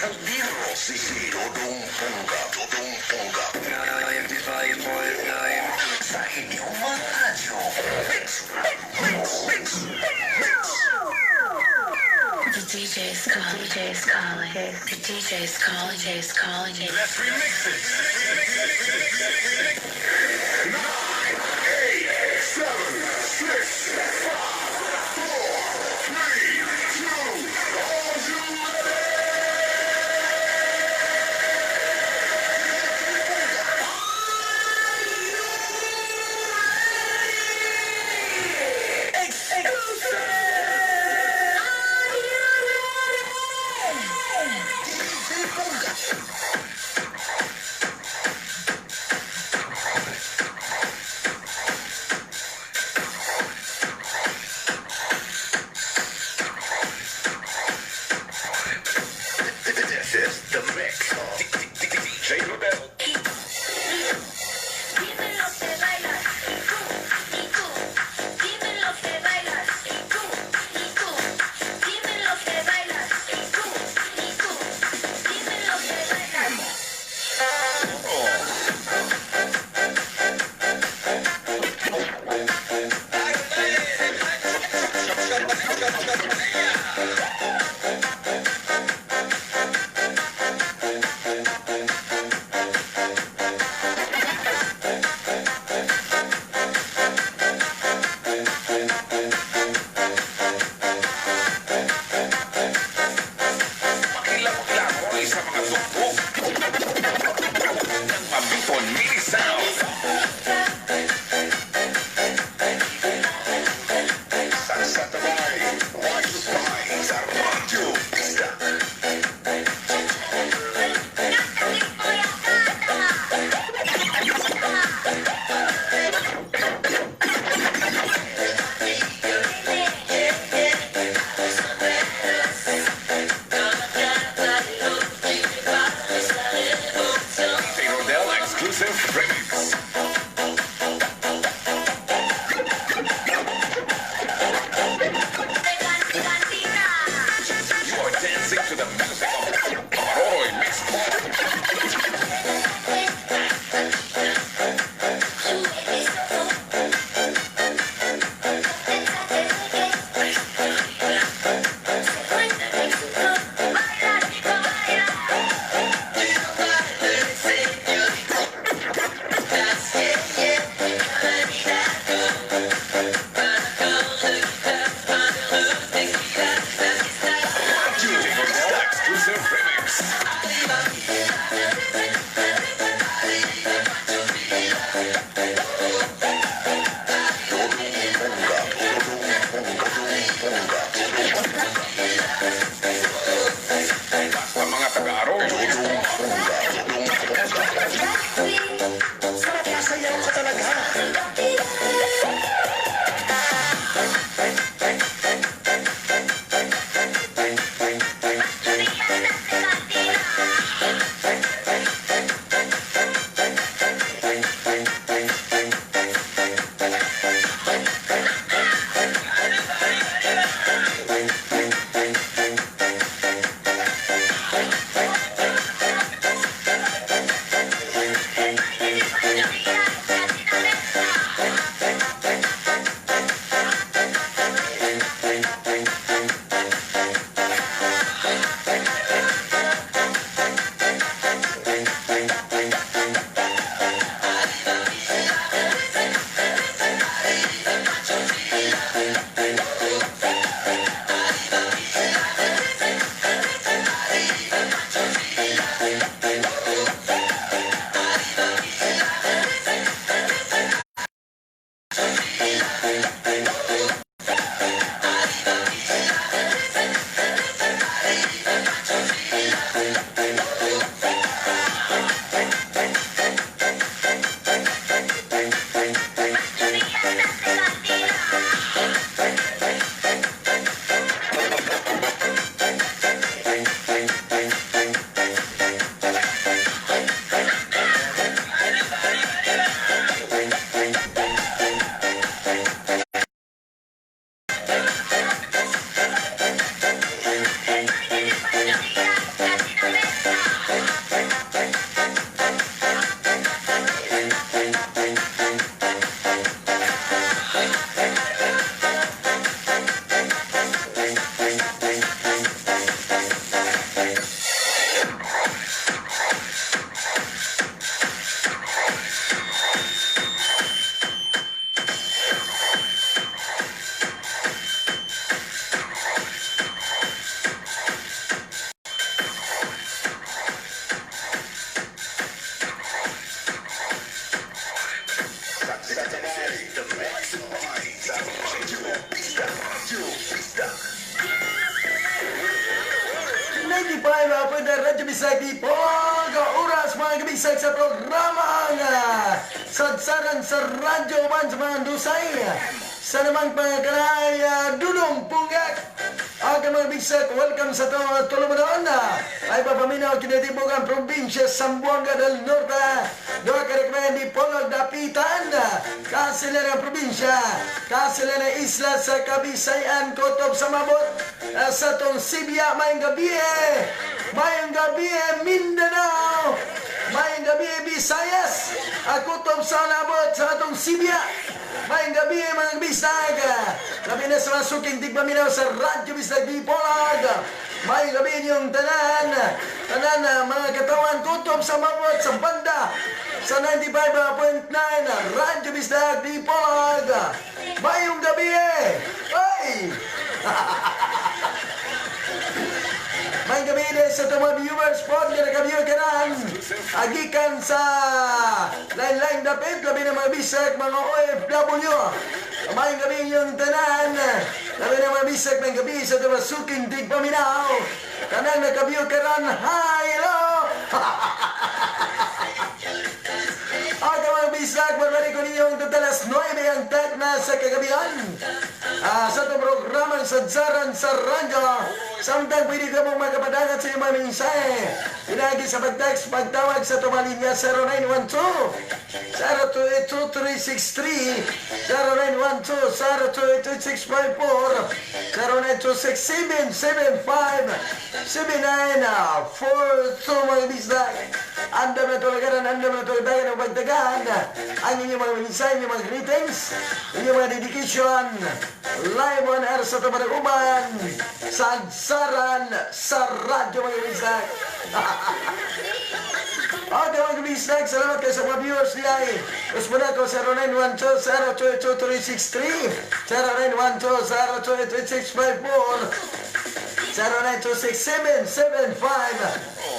Kaldero. Si Dodong Pongga. Dodong Pongga. 95.9. Sa inyong mga radyo. Mix, mix, mix, mix. The DJ is calling. DJ is calling. The DJ is calling. DJ is calling. Let's remix it. 9, 8, 7, 6, 5, 4, 3, 2. Are you ready? This is the mix. DJ Rodel. Dímelo que bailas, y tú, y tú. Dímelo que bailas, y tú, y tú. Dímelo que bailas, y tú, y tú. Dímelo que bailas. Makilap-lakoy sa mga tugtog ng Mabiton Mini Sound. Sa Tabay, Wi-Fi sa 95 point Radyo Bisdak Dipolog. Oras, mga kabisag, sa programang Sadsaran sa Radyo uban sa mga dusay. Sa namang pangakanay, Dudong Punggak. Okay, mga bisag, welcome sa to tulumanon. Ay papaminaw kinatibok ang probinsya Zamboanga del Norte. Doon ka recommend Dipolog Dapitan. Kasila ng probinsya. Kasila ng isla sa Kabisayan, Kotob sa Mabot. Sa tong Sibya, maayong gabi eh. Maayong gabi eh, Mindanao. Maayong gabi eh, Visayas. Kutob sa Nabot sa atong Sibya. Maayong gabi eh, mga bisag. Labi na sa mga suking tigpaminaw sa Radyo Bisdag Dipolog. Maayong gabi inyong tanan. Tanan na mga katawan, kutob sa Mabot sa banda sa 95.9 Radyo Bisdag Dipolog. Maayong gabi eh. Ay! Maayong gabi din sa itong mga viewers po nga naka-view kanan. Agikan sa lain-lain dapit, labi na mga bisag, mga OFW. Maayong gabi inyong tanan. Labi na mga bisag, maayong gabi sa itong mga suking tigpaminaw. Kanang naka-view karan, hi, hello! Okay, mga bisag, babalik ko ninyong alas 9 ang tagna sa kagabihan. Sa itong programang Sadsaran sa Radyo. Samtang pwede ka mong makapadangat sa iyong mga mensahe. Pinagi sa pag-text, pagtawag sa itong linya 0912 0282363, 0912 0282654, 0926 775 7942, mga bisdak. Andam na tulagaran, andam na tulagaran ang pagtagaan. Ang inyong mga mensahe, inyong mga greetings, inyong mga dedication. Live on air sa Tumanaguban, Sadsaran sa Radyo, mga bisdak. Okay, mga bisdak, salamat kayo sa mga viewers niya. Tapos muna ko 0912 0222363, 0912 0222654, 0926 775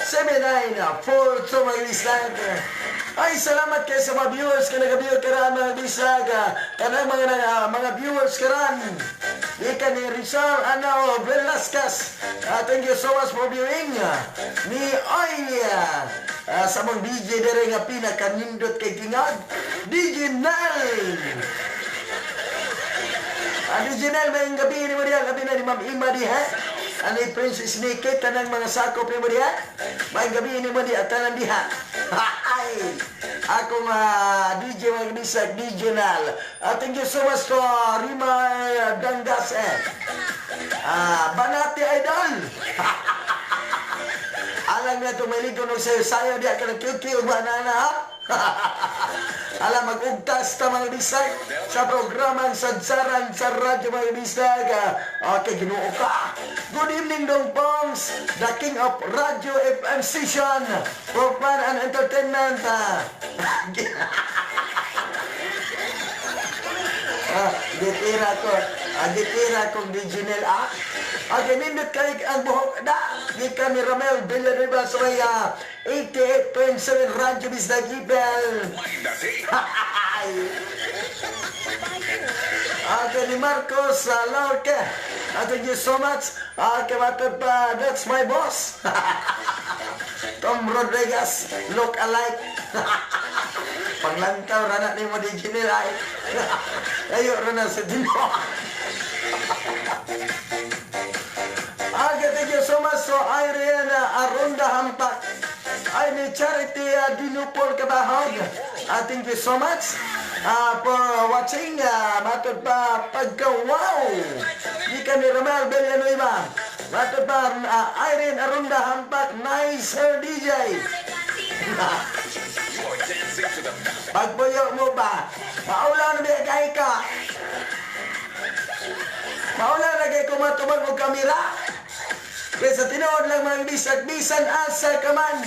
7942, mga bisag. Ay, salamat kayo sa mga viewers ka nag-view karan, mga bisag. Kanang mga viewers karan. Ika ni Rizal Anao Velasquez. Thank you so much for viewing. Ni Oy. Sa mga DJ dere nga pinakanindot kay Tingag. DJ Nel. DJ Nel, maayong gabi ni mo diha. Gabi na ni Ma'am Ima diha. Ani Princess Nikit, tanang mga sakop ni mo diha. Maayong gabi ni mo diha, tanan diha. Ay! Akong DJ, mga bisag, DJ Nal. Thank you so much to Rima Dangas eh. Banati Idol. Alam nga ito, may ligo nung sayo sayo diha ka ng cute banana ha? Alam, mag-ugtas ta, mga bisag, sa programang Sadsaran sa Radyo, mga bisag. Okay, Ginoo ka. Good evening, Dong Pongs, the king of radio FM station for fun and entertainment. Gitira ko. Gitira kong diginel ah. Okay, nindot kay ang buhok da. Di kami Romel Villanueva sa may 88.7 Radyo Bisdag Ipel. Okay, ni Marcos Lorque. Thank you so much. Okay, matod pa, that's my boss. Tom Rodriguez, look alike. Panglantaw rana ni mo di ay. Ayo rana sa Dino. Okay, thank you so much so Irene Aronda Hampak. Ay ni Charity Dinupol Kabahog. Thank you so much for watching. Matod pa pagka wow. Di ka ni Romel Villanueva. Matod pa Irene Aronda Hampak, nice her DJ. Pagpuyo mo ba? Maulaw na biya kay ka. Maulaw na kay kumatubag og kamera. Kaya sa tinuod lang, mga bisag, bisan asa ka man.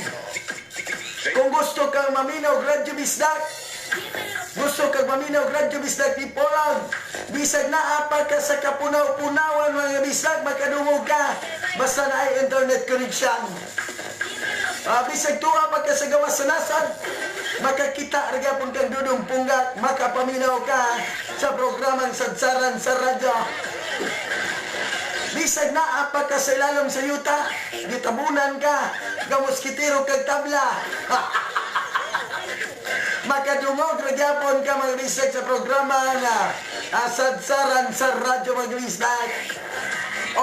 Kung gusto kang maminaw Radyo Bisdak, gusto kang maminaw Radyo Bisdak Dipolog, bisag naa pa ka sa kapunaw-punawan, mga bisag, makadungog ka. Basta na ay internet connection. Bisag tuwa pa ka sa gawas sa nasad, makakita ra gyapon kang Dudong Punggak, makapaminaw ka sa programang Sadsaran sa Radyo. Bisag Bisag naa pa ka sa ilalom sa yuta, gitabunan ka, gamuskitiro kag tabla. Makadungog ra gyapon ka, mga bisag, sa programa nga Asadsaran sa Radyo, mga bisag.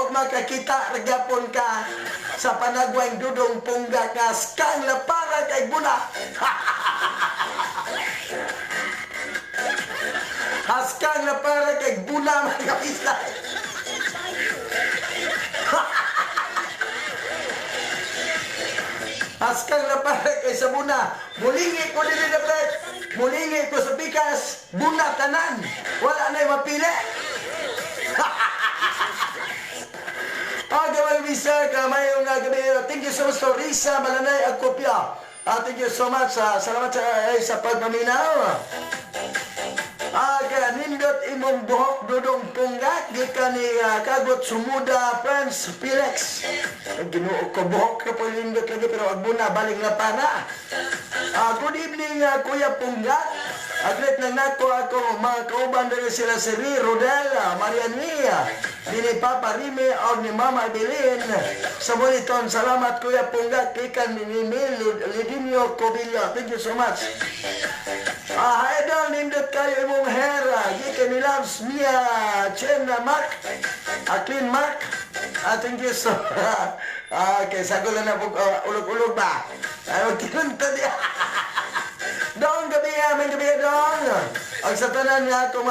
Og makakita ra gyapon ka sa panagwang Dudong Pungga ka skang lapara kay buna. Haskang lapara kay buna, mga bisag. Haskang lapara kay sa buna. Mulingi ko dili na plet. Mulingi ko sa pikas. Buna tanan. Wala na'y mapili. Okay, mga bisag, mayong gabi. Thank you so much to Risa Malanay Agkopya. Thank you so much. Salamat sa pagpaminaw. Kaya nindot imong buhok, Dudong Punggak, gikan ni Kagot Sumuda Friends Felix. Ay, Ginoo ko, buhok ka po nindot lagi pero agbuna baling lapana. Good evening, Kuya Punggak. Agret lang nako ako mga kauban diri sila si Ri Rodel, Mariania, ni Papa Rime og ni Mama Evelyn sa Boliton. Salamat, Kuya Punggak, gikan ni Mil Lidinio Cobilla. Thank you so much. Idol, nindot kayo imong hair. Gikan ni Loves Mia Chen Mark. Clean Mark. Thank you so. Okay, sagol na po, ulog-ulog ba? Ay, magtinunta niya. Dong gabi, may gabi dong. Ang sa tanan nga akong,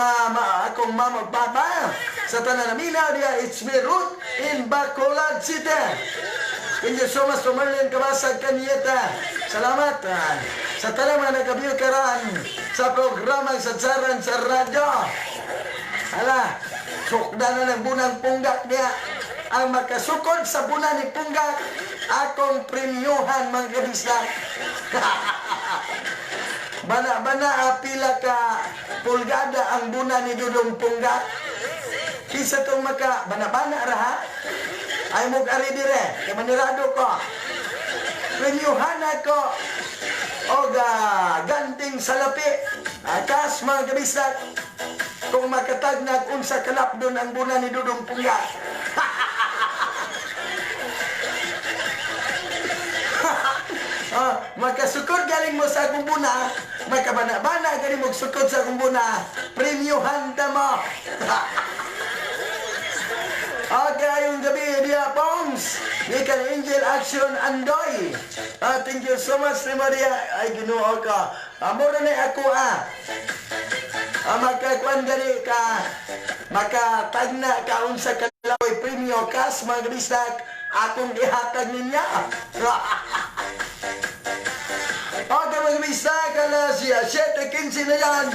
akong mama ug papa. Sa tanan na minaw diya, it's me Ruth in Bacolod City. Thank you so much to Marlene Kabasag Kanyeta. Salamat. Sa tanan mga nakabiyo karan sa programang Sadsaran sa Radyo. Hala, sukda na ng bunang punggak niya. Ang makasukod sa buna ni Punggak, akong premyuhan, mga kabisla. Bana-bana, pila ka pulgada ang buna ni Dudong Punggak. Kisa tong maka bana-bana ra ha. Ay mo ari dire, kay manirado ko. Premyuhan ako og ganting salapi. Akas, mga kabisla, kung makatagnag unsa kalapdon ang buna ni Dudong Punggak. Makasukod galing mo sa akong buna, makabana-bana galing mo sukod sa akong buna, premyuhan ta mo. Okay, ayong gabi, diya Pongs. Gikan Angel Action Andoy. Thank you so much, ni Maria. Ay, Ginoo ka. Mura na ako, ah. Makakuan gani ka, makatagna ka unsa kalaoy premyo kas, mga kabisdak, akong ihatag ninya. Okay, mga kabisdak, alas 7:15 na yan.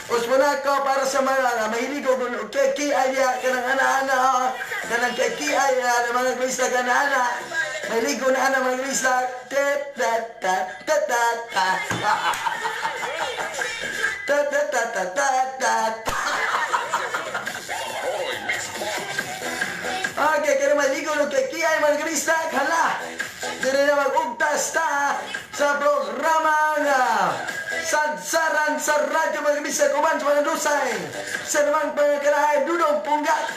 Usman ako para sa mga mahilig og keki ay diya kanang ana-ana, kanang keki ay mga kabisdak ana-ana. Mahilig ko na ana, mga kabisdak. Tet ta ta ta ta ta. Ta ta ta ta ta ta ta. Okay, kaya maligo no keki ay mga kabisdak, hala. Dire na mag-ugtas ta sa programa nga Sadsaran sa Radyo, mga kabisdak, uban sa mga dusay. Sa namang pangakalahay, Dudong Punggak.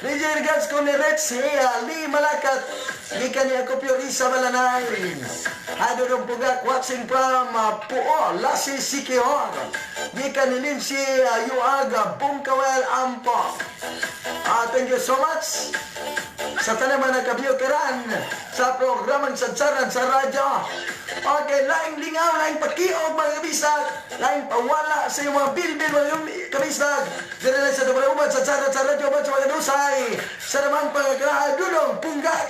DJ regards ko ni Rex Lee Malakat. Gikan ni ako Pio Risa Malanay. Hi, Dudong Punggak, watching from Puo, Lasi Siquijor. Gikan ni Lindsay Yuaga, Bungkawel, Ampo. Thank you so much sa tanang mga nakabiyo karan sa programang Sadsaran sa Radyo. Okay, laing lingaw, laing pakiog, mga kabisag, laing pawala sa iyong mga bilbil, mga kabisag. Dire lang sa Dubra Uban, Sadsaran sa Radyo, uban sa mga dusay. Sa namang pagkakalahan, Dudong Punggak.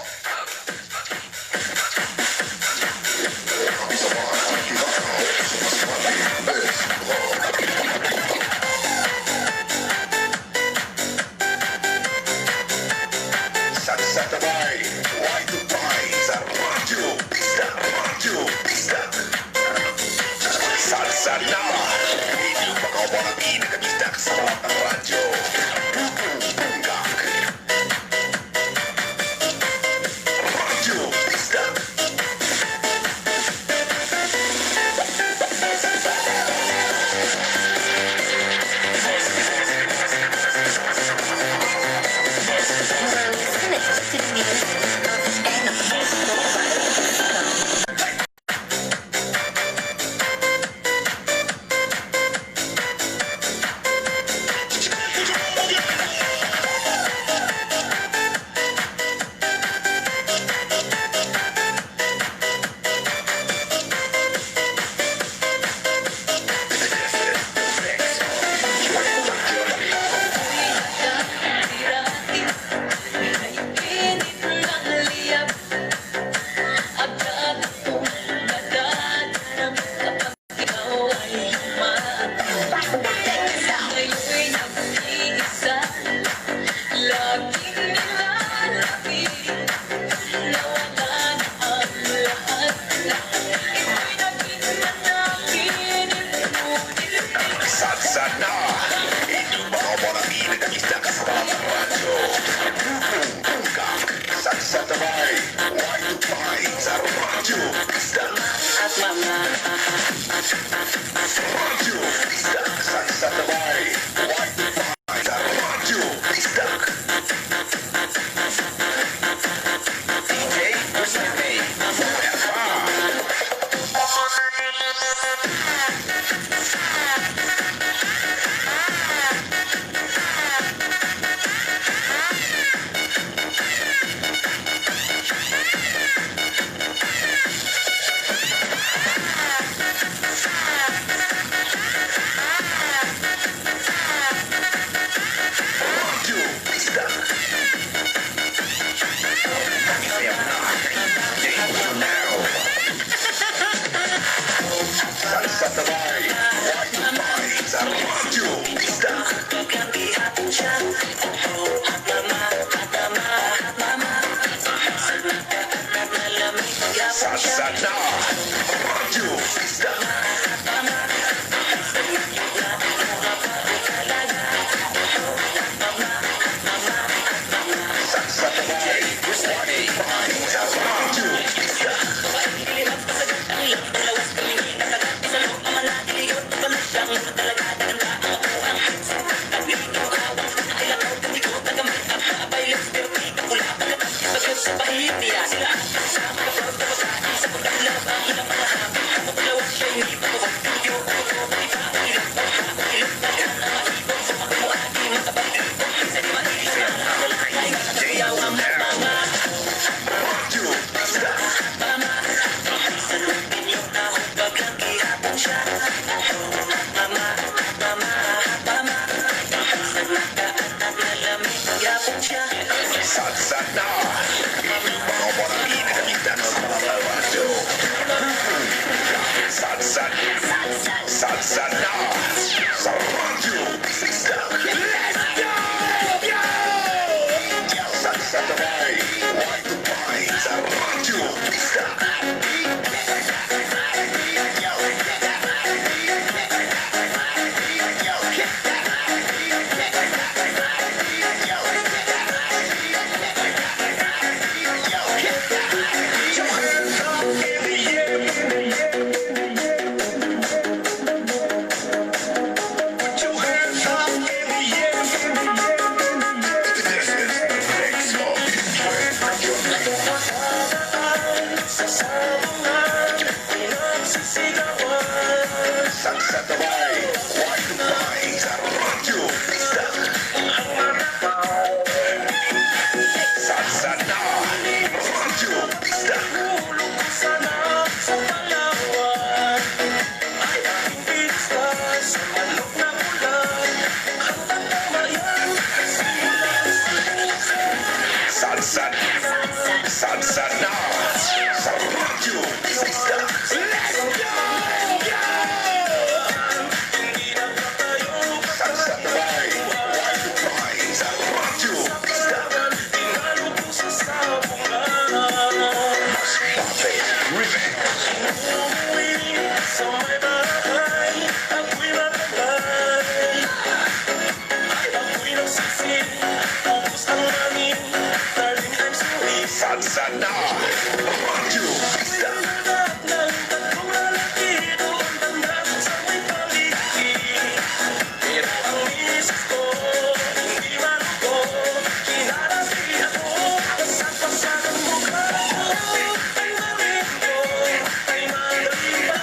Radyo. Dudong Punggak. Radyo Isda. Radyo Isda. Sa Tabay. Sa Radyo Isda. DJ Giuseppe. FR. Radyo Isda. Sayaw na kay DJ Junel. Sa Tabay. Wi-Fi sa Radyo Isda. Sa na. Radyo Isda. Sa Tabay. Wi-Fi sa Radyo Isda. Sayaw na kay DJ Junel. Radyo Isda. Sa na. Mga kita sa radyo. Sa sa na. Sa Radyo Isda. Let's go! Go! Sa Tabay. Wi-Fi sa Radyo Isda. This is the mix of DJ Junel. Sa Tabay. Wi-Fi sa Radyo Isda. Sa na. Radyo Isda. Sa Palawan ay aking pizza sa manok na ulan ang tatamayan simula Sa na. Sa Radyo Isda. Let's go! Go! Hindi na ba tayo Sa Tabay. Wi-Fi sa Radyo Isda. Tinalo ko sa sabungan? Mas Pape Remix. Umuwi sa may bahay, ako'y matatay. Ay, ako'y nagsisi, ubos ang money. Darling, I'm sorry. Sa na. Radyo Isda. Ng tatlong lalaki doon banda sa may palengke. Pero ang misis ko, hindi maluko. Kinarabi ako, pasak-pasak ang mukha ko. Ay maringo, ay magaling pa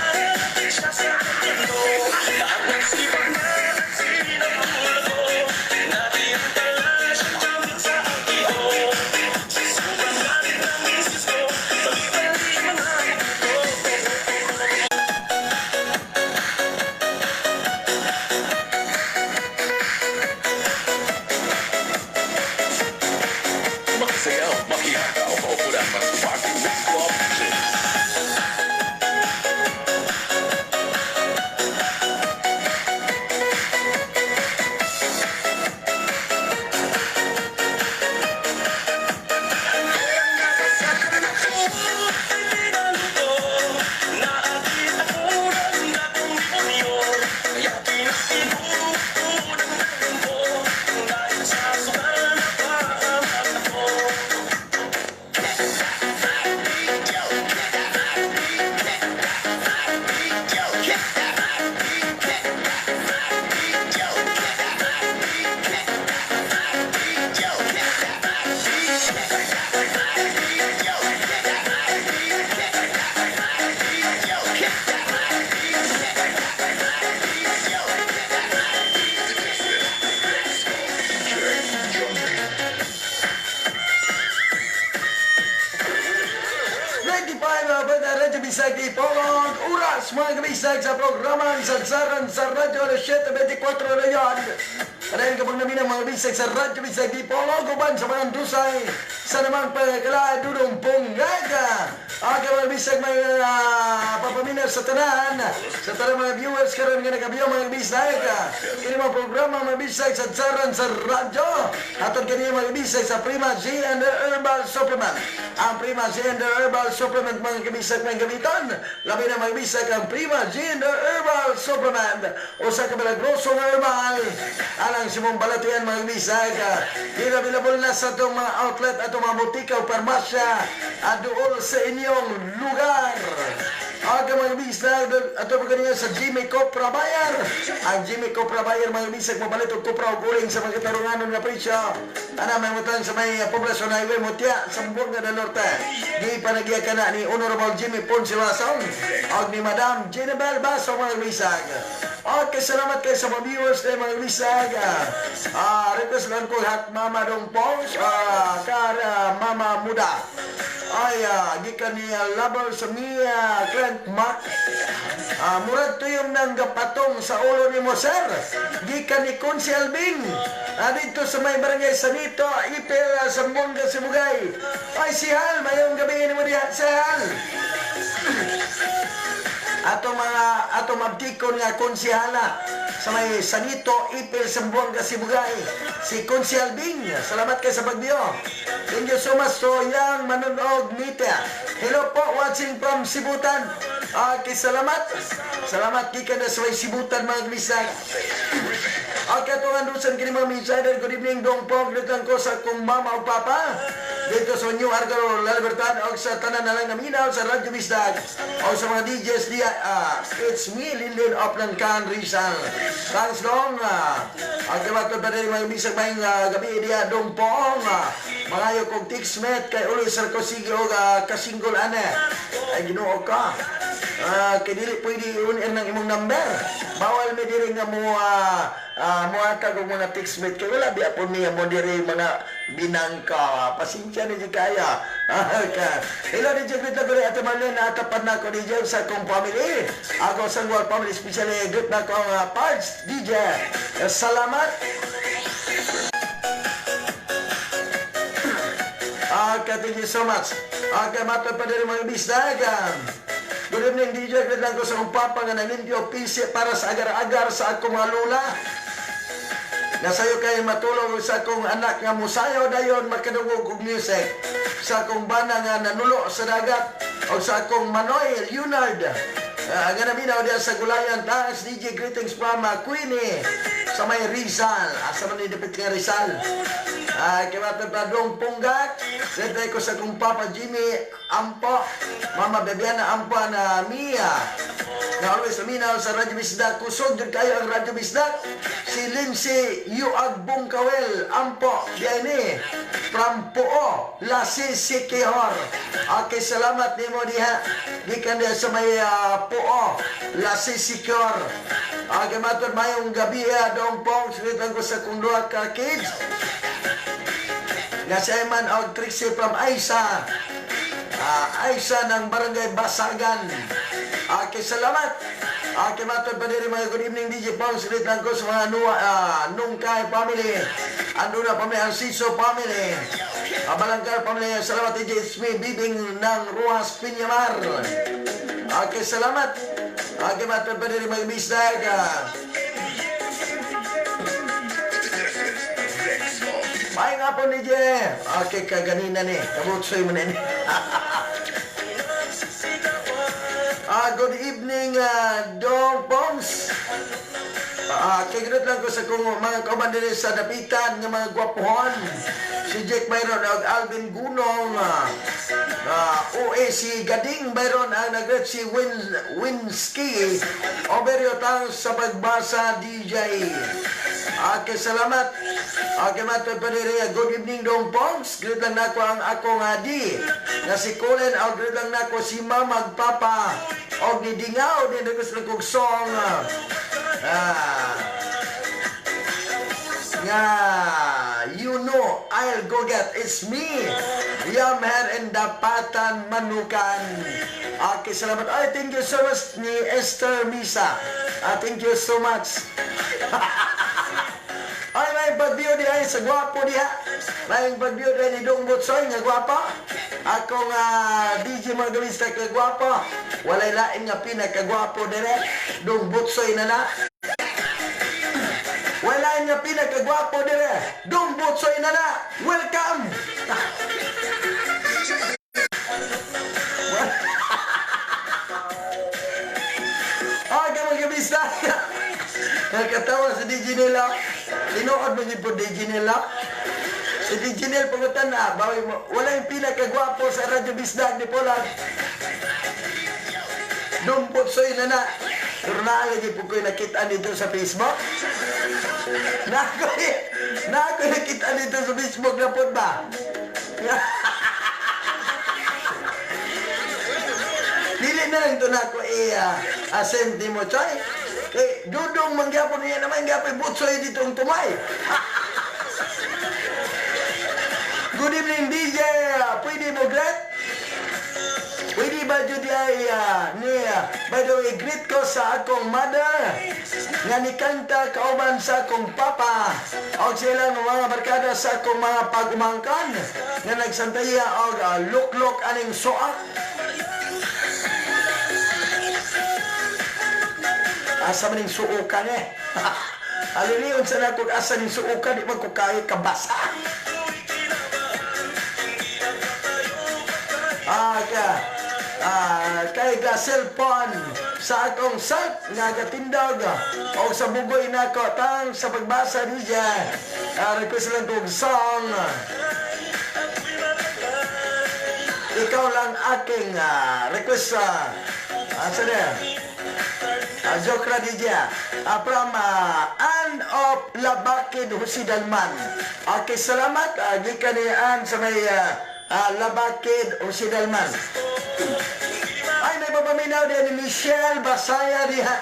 siya sa mundo. Lahat ng sipag na sinabula ko, natintala siyang gamit sa akiho. Sa sobrang galit ng misis ko, bali-bali mga ko. Makisayaw, makihataw, maupulan, mas Party Mix Club DJs. Ay pinaluto, naakit ako ng datong demonyo. Kaya pinasiguro ko ng ko dahil sa sugal napahamak ako. 95 Radyo Bisag Dipolog. Oras, mga kabisag, sa programa ang Sadsaran sa Radyo, alas 7:24 na yan. Padayon kapag namin ang mga bisag sa Radyo Bisag Dipolog uban sa mga dusay sa namang pagkakala Dudong Pungaga. Okay, mga bisag, mga papaminaw sa tanan mga viewers karon nga nakabiyo, mga bisag. Kini mga programa, mga bisag, sa Sadsaran sa Radyo. Hatod kini, mga bisag, sa Prima Z and the Herbal Supplement. Ang Prima Z and the Herbal Supplement, mga kabisag, mga gamiton. Labi na, mga bisag, ang Prima Z and the Herbal Supplement. Usa ka milagroso nga herbal. Alang sa imong balatian, mga bisag. Di available na sa atong mga outlet, atong mga butika o parmasya at dool sa inyong lugar. Aga, mga bisag, ato pa kanina sa Jimmy Copra Bayer. Ang Jimmy Copra Bayer, mga bisag, mabalit og kopra og uling sa mga katarunganon nga presyo. Ana may mutang sa may Poblacion Highway, Mutya, Zamboanga del Norte. Di panagya ka na ni Honorable Jimmy Ponce Basong og ni Madam Jenabel Baso, mga bisag. Okay, salamat kay sa mga viewers na, mga bisag. Request lang ko hat Mama Dong Pons, kara Mama Muda. Ay, gikan ni Lover sa Mia Clint Mark. Murag tuyom ng gapatong sa ulo ni mo, sir. Gikan ni Consi Albin. Dito sa may barangay Sanito, Ipil, Zamboanga, Sibugay. Ay, si Hal, mayong gabi ni mo diha, si Hal. Ato mga ato mabtikon nga konsihala sa may Sanito, Ipil, Zamboanga, Sibugay. Si Konsi Albing, salamat kay sa pagbiyo. Thank you so much to Yang Manunog Nita. Hello po, watching from Sibutan. Okay, salamat. Salamat gikan na sa may Sibutan, mga bisag. Okay, ito nga dusan kini mga insider. Good evening, Dong Pong. Lutan ko sa akong mama o papa dito sa New Argao, La Libertad, o sa tanan na lang naminaw sa Radyo Bisdag o sa mga DJs diya. It's me, Lilin of Langkan, Rizal. Thanks, Dong. Ang kamatod pa rin, mga bisag, may gabi diya, Dong Pong. Mangayo kong textmate kay Uloy Sarcosigi o kasinggol ane. Ay, Ginoo ka. Kay dili pwede i-on ng imong number. Bawal mi diri nga mo muhatag og mga textmate kay wala biya po niya mo diri mga binangka. Pasensya na jud kaya. Ka. Hello DJ, greet na ko rin Ate Marlene, atapan na ko DJ sa akong family. Ako sa Sangual family, especially greet na ko ang parts DJ. Salamat. Okay, thank you so much. Okay, matod pa din mga bisdag. Good evening, DJ. Greet lang ko sa akong papa nga nalimpyo PC para sa agar-agar sa akong mga lula. Nasayo kay matulog sa akong anak nga musayaw dayon makadungog og music. Sa akong bana nga nanulo sa dagat o sa akong Manoy Leonard. Nga naminaw diya sa Gulayan. Taas DJ, greetings from Queenie sa may Rizal. Asa man ni dapit nga Rizal? Kay matod pa dong Punggak. Siyempre ko sa akong Papa Jimmy Ampo, Mama Bebiana Ampo na Mia. Na always naminaw sa Radyo Bisdak. Kusog jud kayo ang Radyo Bisdak. Si Lindsay Yuag Bungkawel Ampo diay from Puo, Lasi Sikihor. Okay, salamat nimo diha. Gikan diha sa may Puo, Lasi Sikihor. Okay, matod mayong gabi Dong Pong, sinitan ko sa kong duha ka kids. Nga si Ayman og Trixie from Aisa. Aisa ng Barangay Basagan. Okay, salamat. Okay, matod pa diri mga good evening DJ Pong. Silit lang ko sa mga nuwa, Nungkay family. Anduna family, ang Siso family. Balangkar family. Salamat DJ, it's me, Bibing ng Ruas Pinyamar. Okay, salamat. Okay, matod pa diri mga bisdag. May nga po ni Je. Okay, kaganina ni. Kabutsoy mo na ni. Good evening, Dong Pongs. Kay lang ko sa kong mga kauban diri sa dapitan nga mga gwapuhon. Si Jake Byron og Alvin Gunong. OA si Gading Byron ang nagret si Winsky. Oberyo tang sa pagbasa DJ. Okay, salamat. Okay, matod pa diri. Good evening, Dong Pongs. Greet lang nako ang akong adi. Na si Colin, og greet lang nako si Mama ug Papa. Og ni Dingaw, ni request lang kog song. Nga, you know, I'll go get, it's me, Yamher and the Pat Jonathan Manukan. Okay, salamat. Ay, thank you so much ni Esther Misa. Ah, thank you so much. Ay, may pag-view di ay sa gwapo diha. May pag-view di ni Dong Butsoy nga gwapa. Ako nga DJ mga gawista ka gwapa. Walay lain nga pinakagwapo dire. Dong Butsoy na na. Walay nga pinakagwapo dire. Dong Butsoy na na. Welcome! Ay, mga gawista. Nakatawa si DJ nila. Tinuod mo po DJ nila. Si DJ Nel pangutan na, bawi mo, wala yung pinakagwapo sa Radyo Bisdag ni Polat. Dumpot soy na na. Pero naalagi po ko'y nakita dito sa Facebook. Nako'y nakita dito sa Facebook na po ba? Dili na lang ito na ako i-send ni mo, Choy. Eh, dudong mangyapon niya naman, gyapon butsoy dito ang tumay. Good evening, DJ. Pwede mo greet? Pwede ba jud ay ni by the way, greet ko sa akong mother nga nikanta kauban sa akong papa og silang mga barkada sa akong mga pag-umangkan nga nagsantaya og luklok aning suak. Asa man ning suokan eh. Alilion sa nakog asa ning suokan, di man ko kaya kabasa. Ka kay ga cellphone sa akong self nga gatindog og sa bugoy nako tang sa pagbasa niya. Request lang kog song. Ikaw lang aking request sa asa na? Jokra DJ from Ann of Labakid, Jose Dalman. Okay, salamat. Gikan ni Ann sa may Labakid, Jose Dalman. Ay, may papaminaw din ni Michelle Basaya diha.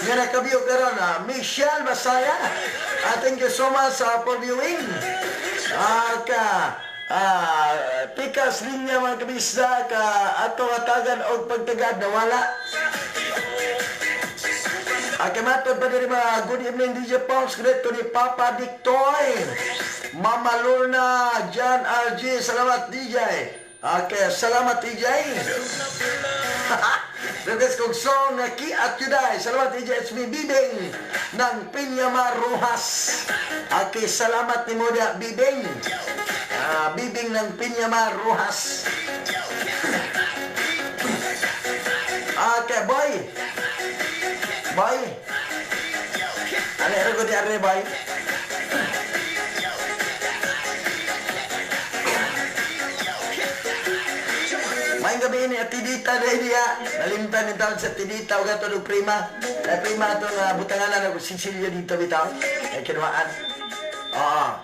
Nga nakabiyo karon, Michelle Basaya. Thank you so much for viewing. Pikas linya mga kabisda ka ato atagan og pagtagad nawala. Okay, matod pa diri mga good evening DJ Pongs. Great to ni Papa Dictoy, Mama Lorna, John RG. Salamat DJ. Okay, salamat DJ. Request kong song na Ki at Yuday. Salamat DJ. It's me, Bibing ng Pinyamar Rojas. Okay, salamat ni Moda Bibing. Bibing ng Pinyamar Rojas. Okay, boy. Boy. Ano ko di are, boy? May gabi ni Atidita dahil niya. Nalimtan ni taon sa Tidita. O gato ng prima. Ay prima itong butanganan ng Sicilio dito bitaw. Ay kinuhaan. Oo.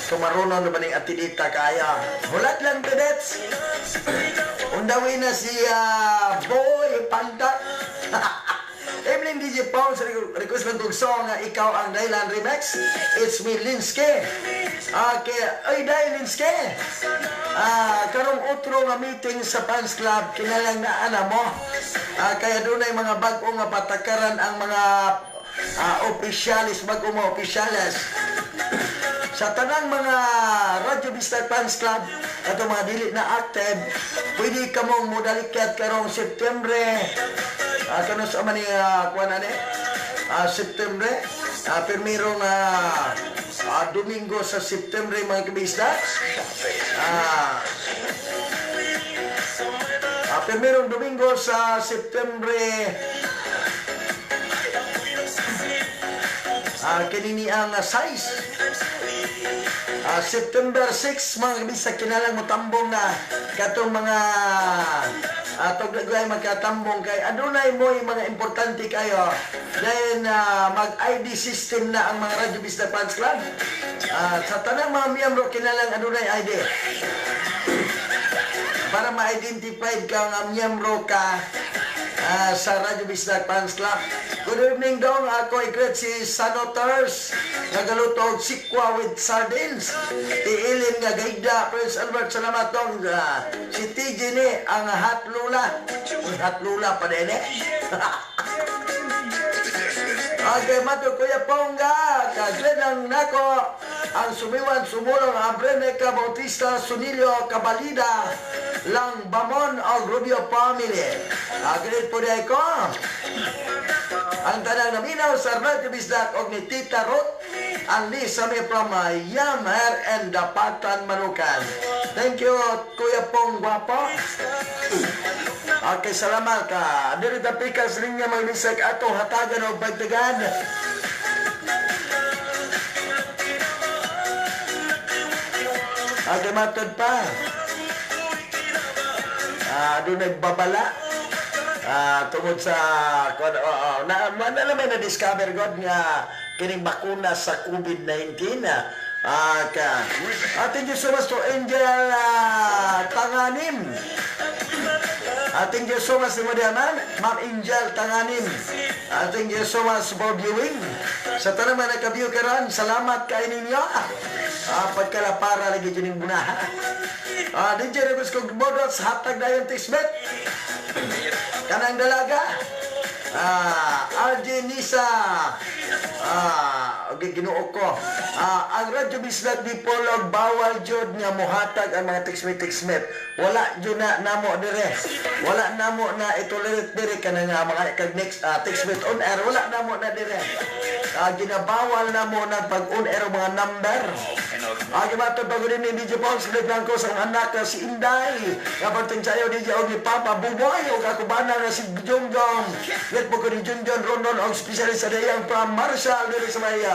Kumarunon na ba ni Atidita kaya? Hulat lang, cadets. Undawin na si Boy Panda. Evening DJ Paul, request lang kong song na Ikaw Ang Dahilan Remix. It's me, Linske. Okay, ay dahil Linske. Karong otro nga meeting sa fans club, kinalang na ana mo. Kaya doon ay mga bag-o nga patakaran ang mga opisyalis, bag-o mga opisyales. Sa tanang mga Radyo Vista Fans Club, ato mga dili na active, pwede ka mong modalikat karong September. Kano sa man ni kuan ani? September, pirmirong Domingo sa September mga kabista. Pirmirong Domingo sa September. Kinini ang size. September 6 mga kabista, kinalang mo tambong na katong mga tugdagay magkatambong kay adunay mo yung mga importante kayo dahil mag-ID system na ang mga Radyo Vista Fans Club. Sa tanang mga miyembro kinalang adunay ID para ma-identify ka nga miyembro ka. Sa Radyo Bisdak Fans Club. Good evening, dong. Ako i-greet si Sanoters. Nagaluto og sikwa with sardines. Tiilin nga gaida. Prince Albert, salamat, dong. Si TJ ni ang hot lula. Uy, hot lula pa din eh. Okay, mato Kuya Pongga, kagred lang nako ang sumiwan sumulong ang Breneca Bautista Sunilio Cabalida lang Bamon o Rubio family. Agreed po di ko. Ang tanang naminaw sa Radyo Bisdak og ni Tita Ruth ang Lisa may from Yam Hair and Dapatan Manukan. Thank you, Kuya Pong Guapo. Okay, salamat ka. Diri ta pikas linya, mga bisag, atong hatagan og pagtagan. Okay, matod pa. Doon nagbabala. Tungod sa kung oh, na, na, na, na, na discover god nga kining bakuna sa COVID-19. Ka. Thank you so much to Angel Tanganim. Thank you so much mo diyan, ma'am. Ma'am Angel Tanganim. Thank you so much for viewing. Sa tanang mga naka-view karon, salamat kay ninyo. Pagkalapara lagi dyan yung bunaha. DJ Rebus kog Bodots, hatag na yung tismet. Kanang dalaga. RJ Nisa. Okay, Ginoo ko. Ang Radyo Bisdak Dipolog bawal jud nga mohatag ang mga textmate textmate. Wala jud na namo dire. Wala namo na itolerate dire kanang mga kag next textmate on air. Wala namo na dire. Ginabawal namo na pag on air ang mga number. Gimatod pag ni DJ Paul Smith Blanco sa anak na si Inday. Kaparting sayo DJ og ni Papa Buboy og ako bana nga si Jongjong. Let po ko ni Junjun Rondon og specialist sa dayang from Marshall diri sa may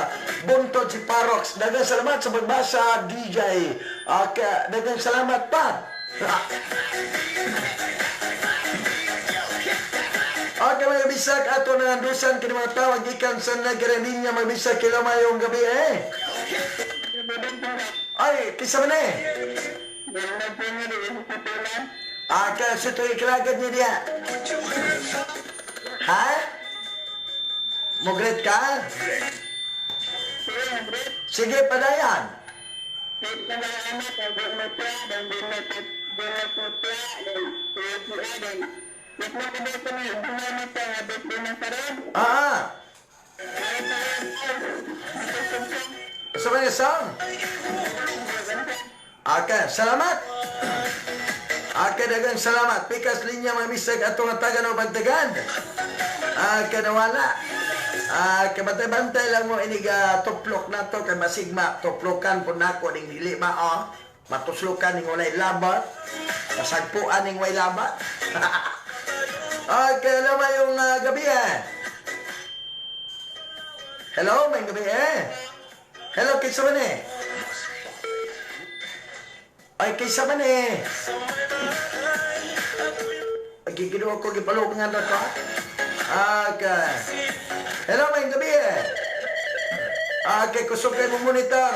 Buntod si Parox. Daghang salamat sa pagbasa, DJ. Okay, daghang salamat pa. Okay, mga bisag, ato na andusan kini mga tawag gikan sa nagre linya, mga bisag, kilamayong gabi eh. Ay, kisa man eh. Kaya sa ito ikilagad niya diya. Ha? Mugret ka? Sige, padayan. Sa mga song? Okay, salamat. Okay, daghang salamat. Pikas linya, mga bisag, atong atagan o pagtagan. Okay, nawala. Kabantay-bantay lang mo inig tuplok na to kay masigma tuplokan po nako ning dili ma oh. Matuslokan ning walay labat. Masagpuan ning walay labat. Okay, hello, mayong gabi eh. Hello, may gabi eh. Hello, kinsa man eh? Ay, kinsa man eh? Ay, giginuo ko, gipalog nga na ko. Okay. Hello, may gabi eh. Okay, kusog kayo mong monitor.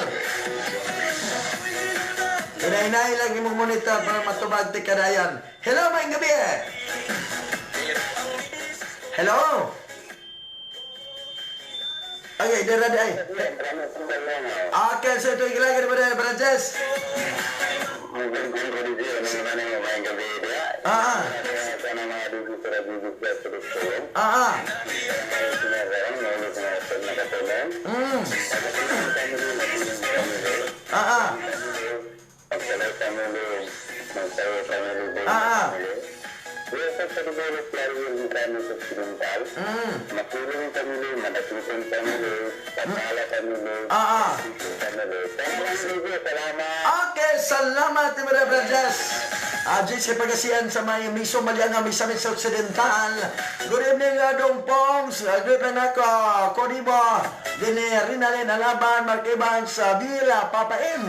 Hinay-hinay lang imong monitor para matubag ti kadayon. Hello, may gabi eh. Hello? Okay, dara di ay. Okay, so ito yung ilagay mo na, Frances. Ah, ah. Ah, ah. Ah, ah. Ah, ah. Ah, ah. Okay, salamat, Timothy Frances. JC Pagasian sa may Miso Malianga, Misamis Occidental. Good evening, Dong Pongs. Good evening ako, Kodibo. Dini Rinalyn Alaban, Mark Evans, Villa, Papa M.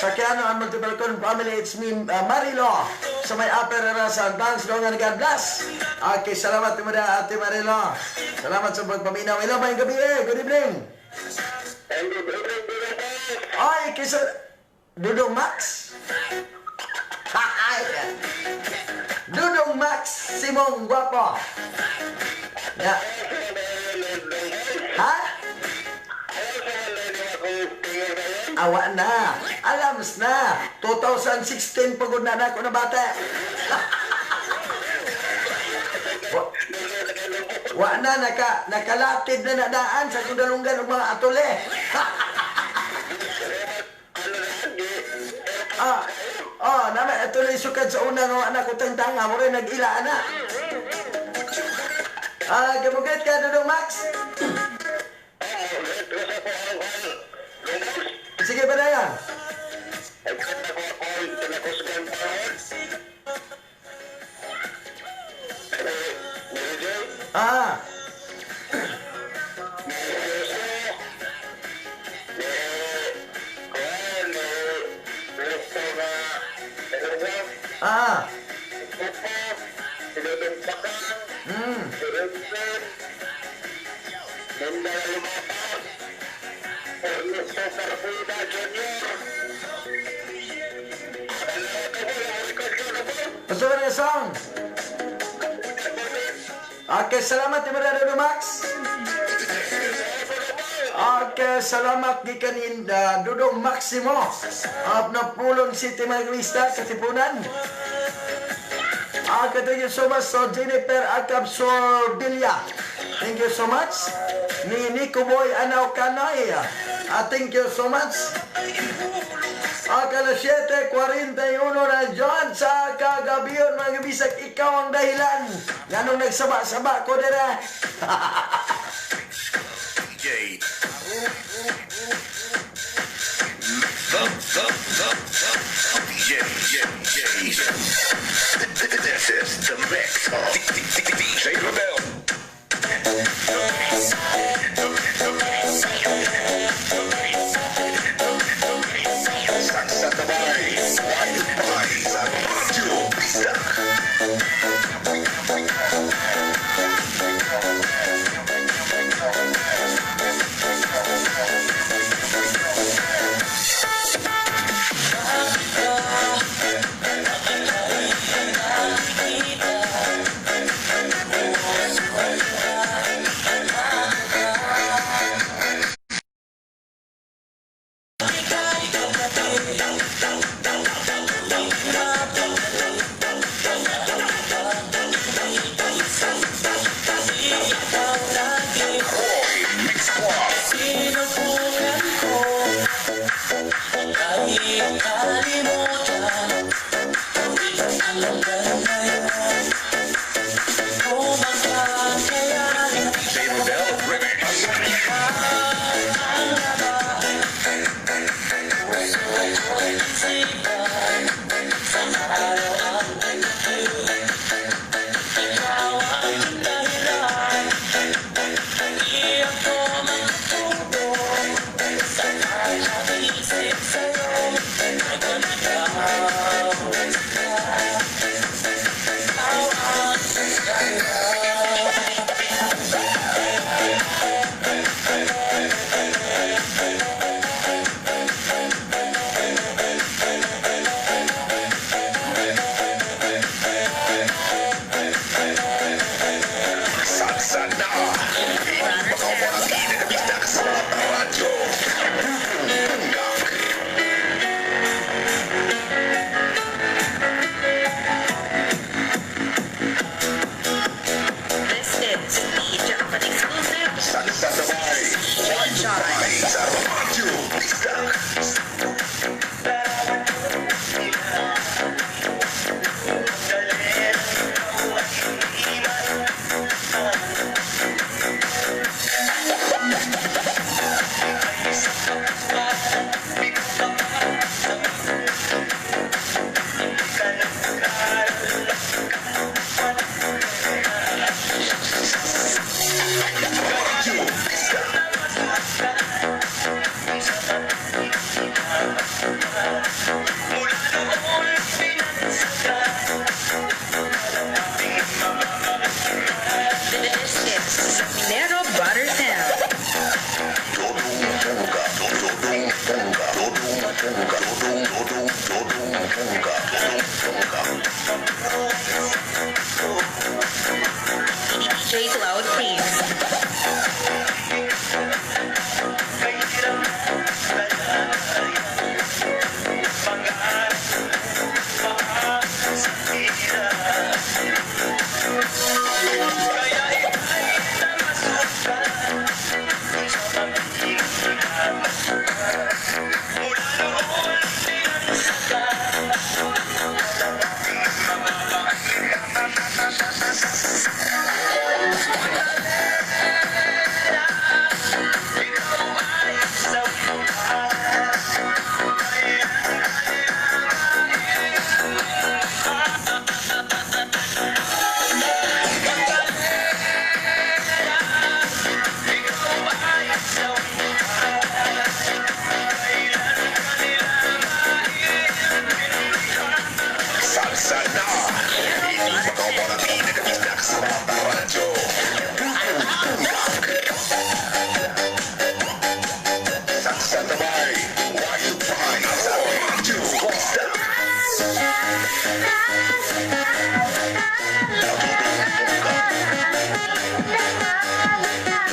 Sa Kiano and Multiple Con Family, it's me, Marilo. Sa may Upper Sa Advance, Dongan, God bless. Okay, salamat, Timothy, Ate Marilo. Salamat sa pagpaminaw. Hello, may gabi eh. Good evening. Ay, kisa Dudong Max. Ay. Dudong Max Maximong Guapo. Ya. Ha? Awa na. Alams na. 2016 pagod na na ako na bata. Wa na nakalatid na nadaan sa kundalunggan og mga atole. Nama atole sukad sa una nga anak ko tangtanga mo rin nag-ila ana. Gamugat ka Dudong Max. Sige ba na yan? Ah. Ah. Hmm. Gusto mo na song? Okay, salamat Dudong Max. Okay, salamat gikan Dudong Maximo of Napulon City, Maglista, Katipunan. Okay, thank you so much. So, Jennifer Acab Sorbilla. Thank you so much. Ni Nico Boy Anaw Kanay. Thank you so much. Alas 7:41 na dyan sa kagabiyon, mga bisag, ikaw ang dahilan. Nganong nagsaba-saba ko dira. DJ. The DJ, J, J. This is the mix of DJ Rebel. Saksatabay, sa Radyo Bisdak.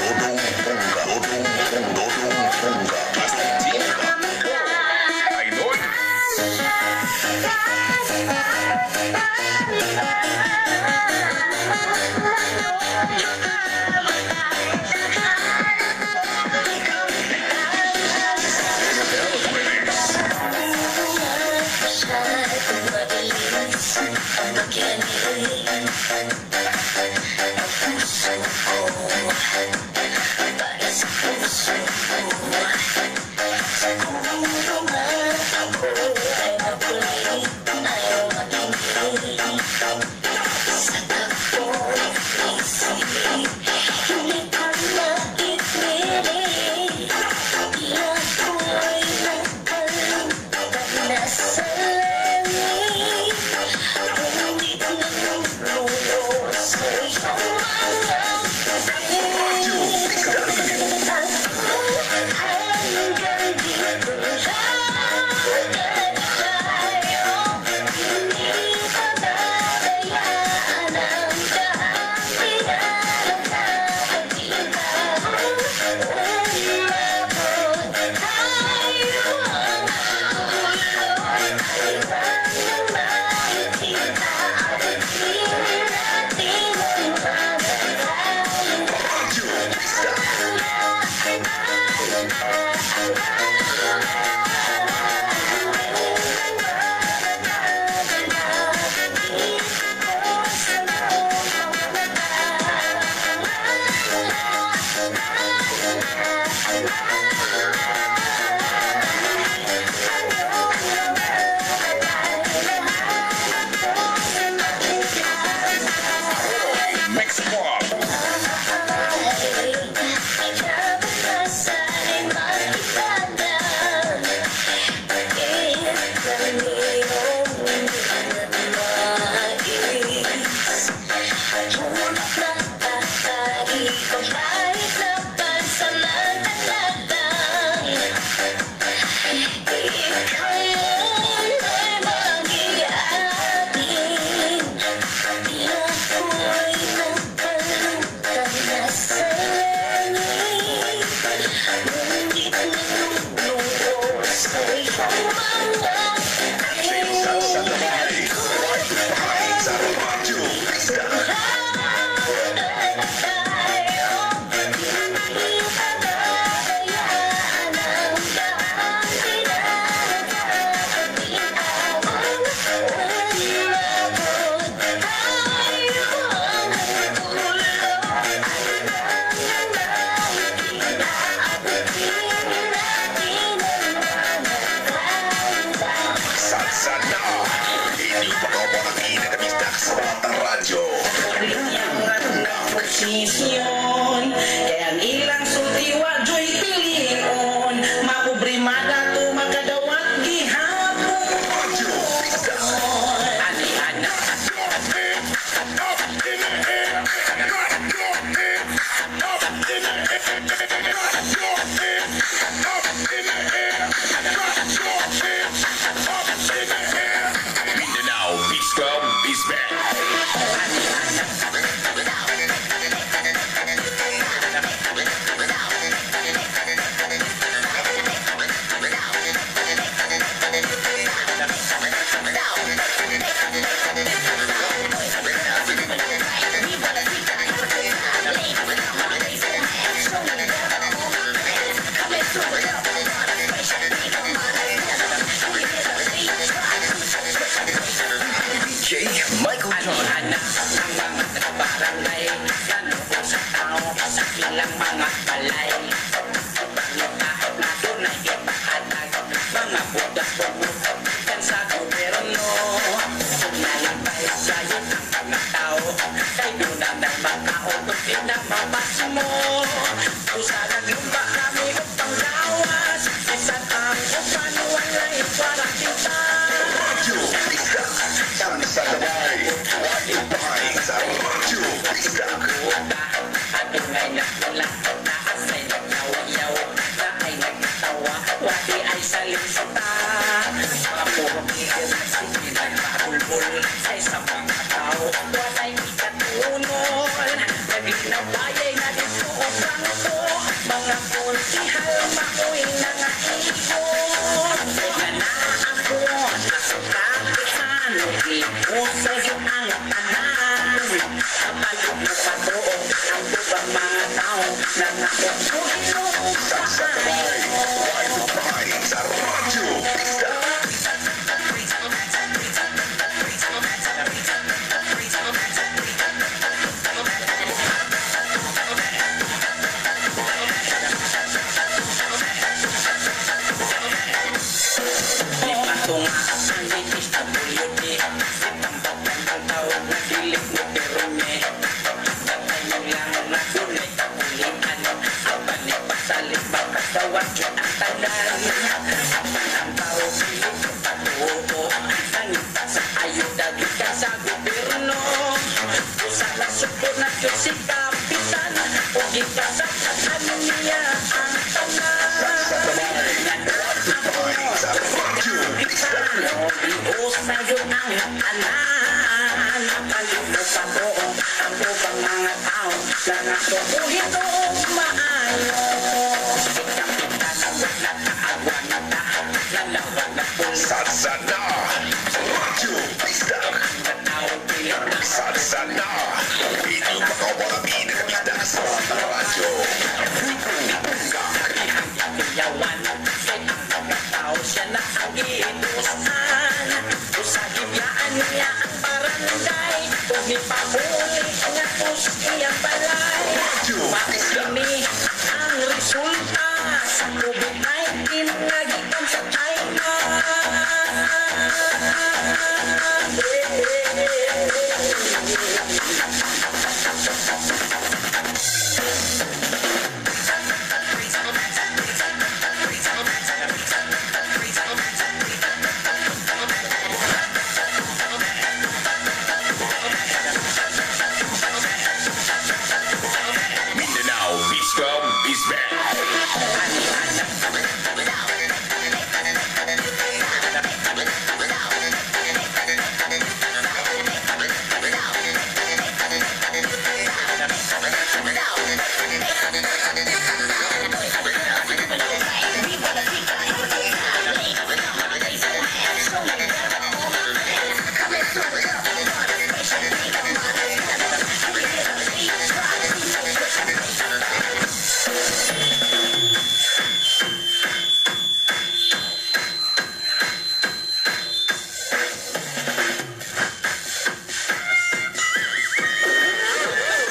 Dodong Bongga. Dodong Bongga. Dodong Bongga. Idol. Radyo Isda. Mix Club. Sa Radyo Isda. Salsa na. Hindi pa ka walang inagamistak sa mga radyo. Posisyon kaya ang ilang sultiwa joy pilion maubrimada to makadawat gihapon. Radyo Isda. Ani ana. Mindanao Beach Club is back. DJ Michael Ani John. ana ang mga taga-barangay ganoon sa tao sa ilang mga balay. Pangita na dunay ipahatag mga budas kan sa gobyerno ug nalabay sayo ang mga tao kay duna ng makaon ug pinamabas mo. Usa naglumba kami og panggawas bisan ang uban walay kwarantinta. Radyo Isda. Salsa na. Sa Radyo Isda. Adunay nagpula, naasay nagyaw-yaw, naay nagtawa, wadi ay salista. Mga puro kikir, sige nagpagulo. Giusay ang tanan. Kabalo mo patuo ang ubang mga tao na nga Sa Ride to Party sa Radyo Bisdak. Lipatunga ang DSWD. Si tambatan ang tawag na dili mo pirme. Batayan lang na dunay kapulian. Apan ni pasalit baka sawat jud ang tanan. Apan ang tao dili ko patuo. Nangita sa ayuda gikan sa gobyerno. Usa na sukod na jud si kapitan. O gikasakatan niya ang tanan. Sa Ride to Party sa Radyo Bisdak. Giusay ang tanan. Palito pa ang ubang mga tao na natuuhito maayo. Si Kapitan wala kaagwanta, lalawan na pulis. Sa na Radyo Bisdak. Tao dili na Sa na Ito makawala pinakabisdak sa radyo. Punggak. Yawan kay ang mga tao siya na ang giinusan. Usa gibiyaan niya ang barangay ug nipahuli nga tus iyang balay. Radyo Bisdak. Mauni ang resulta sa COVID-19 nga gikan sa China. Mindanao Beach Club is back.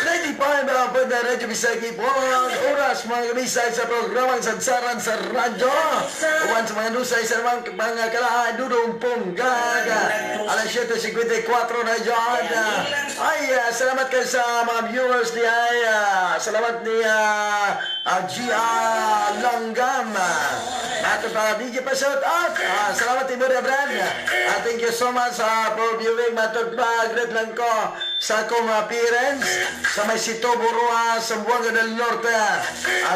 95 po na Radyo Bisdak po oras, mga kabisay, sa programang Sadsaran sa Radyo. Uwan sa mga nusay sa mga kalahan Dudong Ponggaga. Alas 7:54 na dyan. Ay, salamat kayo sa mga viewers ni ay, salamat ni G.R. Langgam. At pa DJ pa shout out. Salamat Timur Brand. Thank you so much for viewing. Matod pa, great lang ko sa akong parents sa may Sito Burua, Zamboanga del Norte.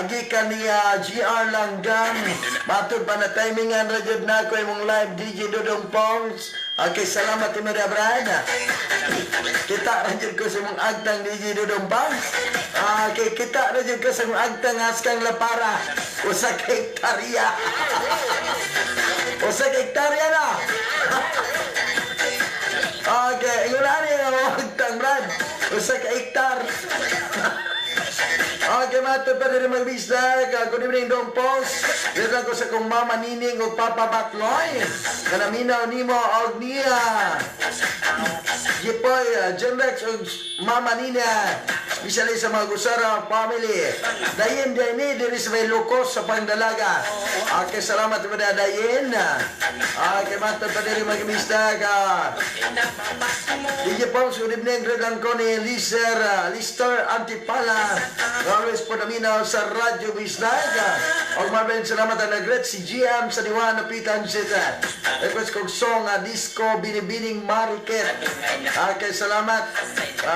Agi ka ni GR Langgam. Matod pa na timingan ra jud na ko imong live, DJ Dudong Pongs. Okay, salamat, Timur Brand. Kita ra jud ko sa imong agtang, DJ Dudong Pongs. Okay, kita ra jud ko sa imong agtang haskang lapara. 1 ka hektarya. 1 ka hektarya na. Okay, ingon ani ang agtang, Brad. 1 ka hektar. Okay, matod pa rin mga bisdak. Good evening, Dong Pons. Dito lang ko sa kong mama Nining o Papa Batloy. Kanaminaw nimo og niya. Jipoy, John Rex og Mama Nina. Especially sa mga Gusara family. Dayin din diri sa may Lukos sa Pangdalaga. Okay, salamat mo na Dayin. Okay, matod pa rin mga bisdak. DJ Pons, good evening. Great lang ko ni Lister, Lister Antipala. Always po naminaw sa Radyo Bisdak. Og Marvin, salamat ang nag si GM sa Diwan, Dapitan City. Request kong song, Disco Binibining Market. Okay, salamat.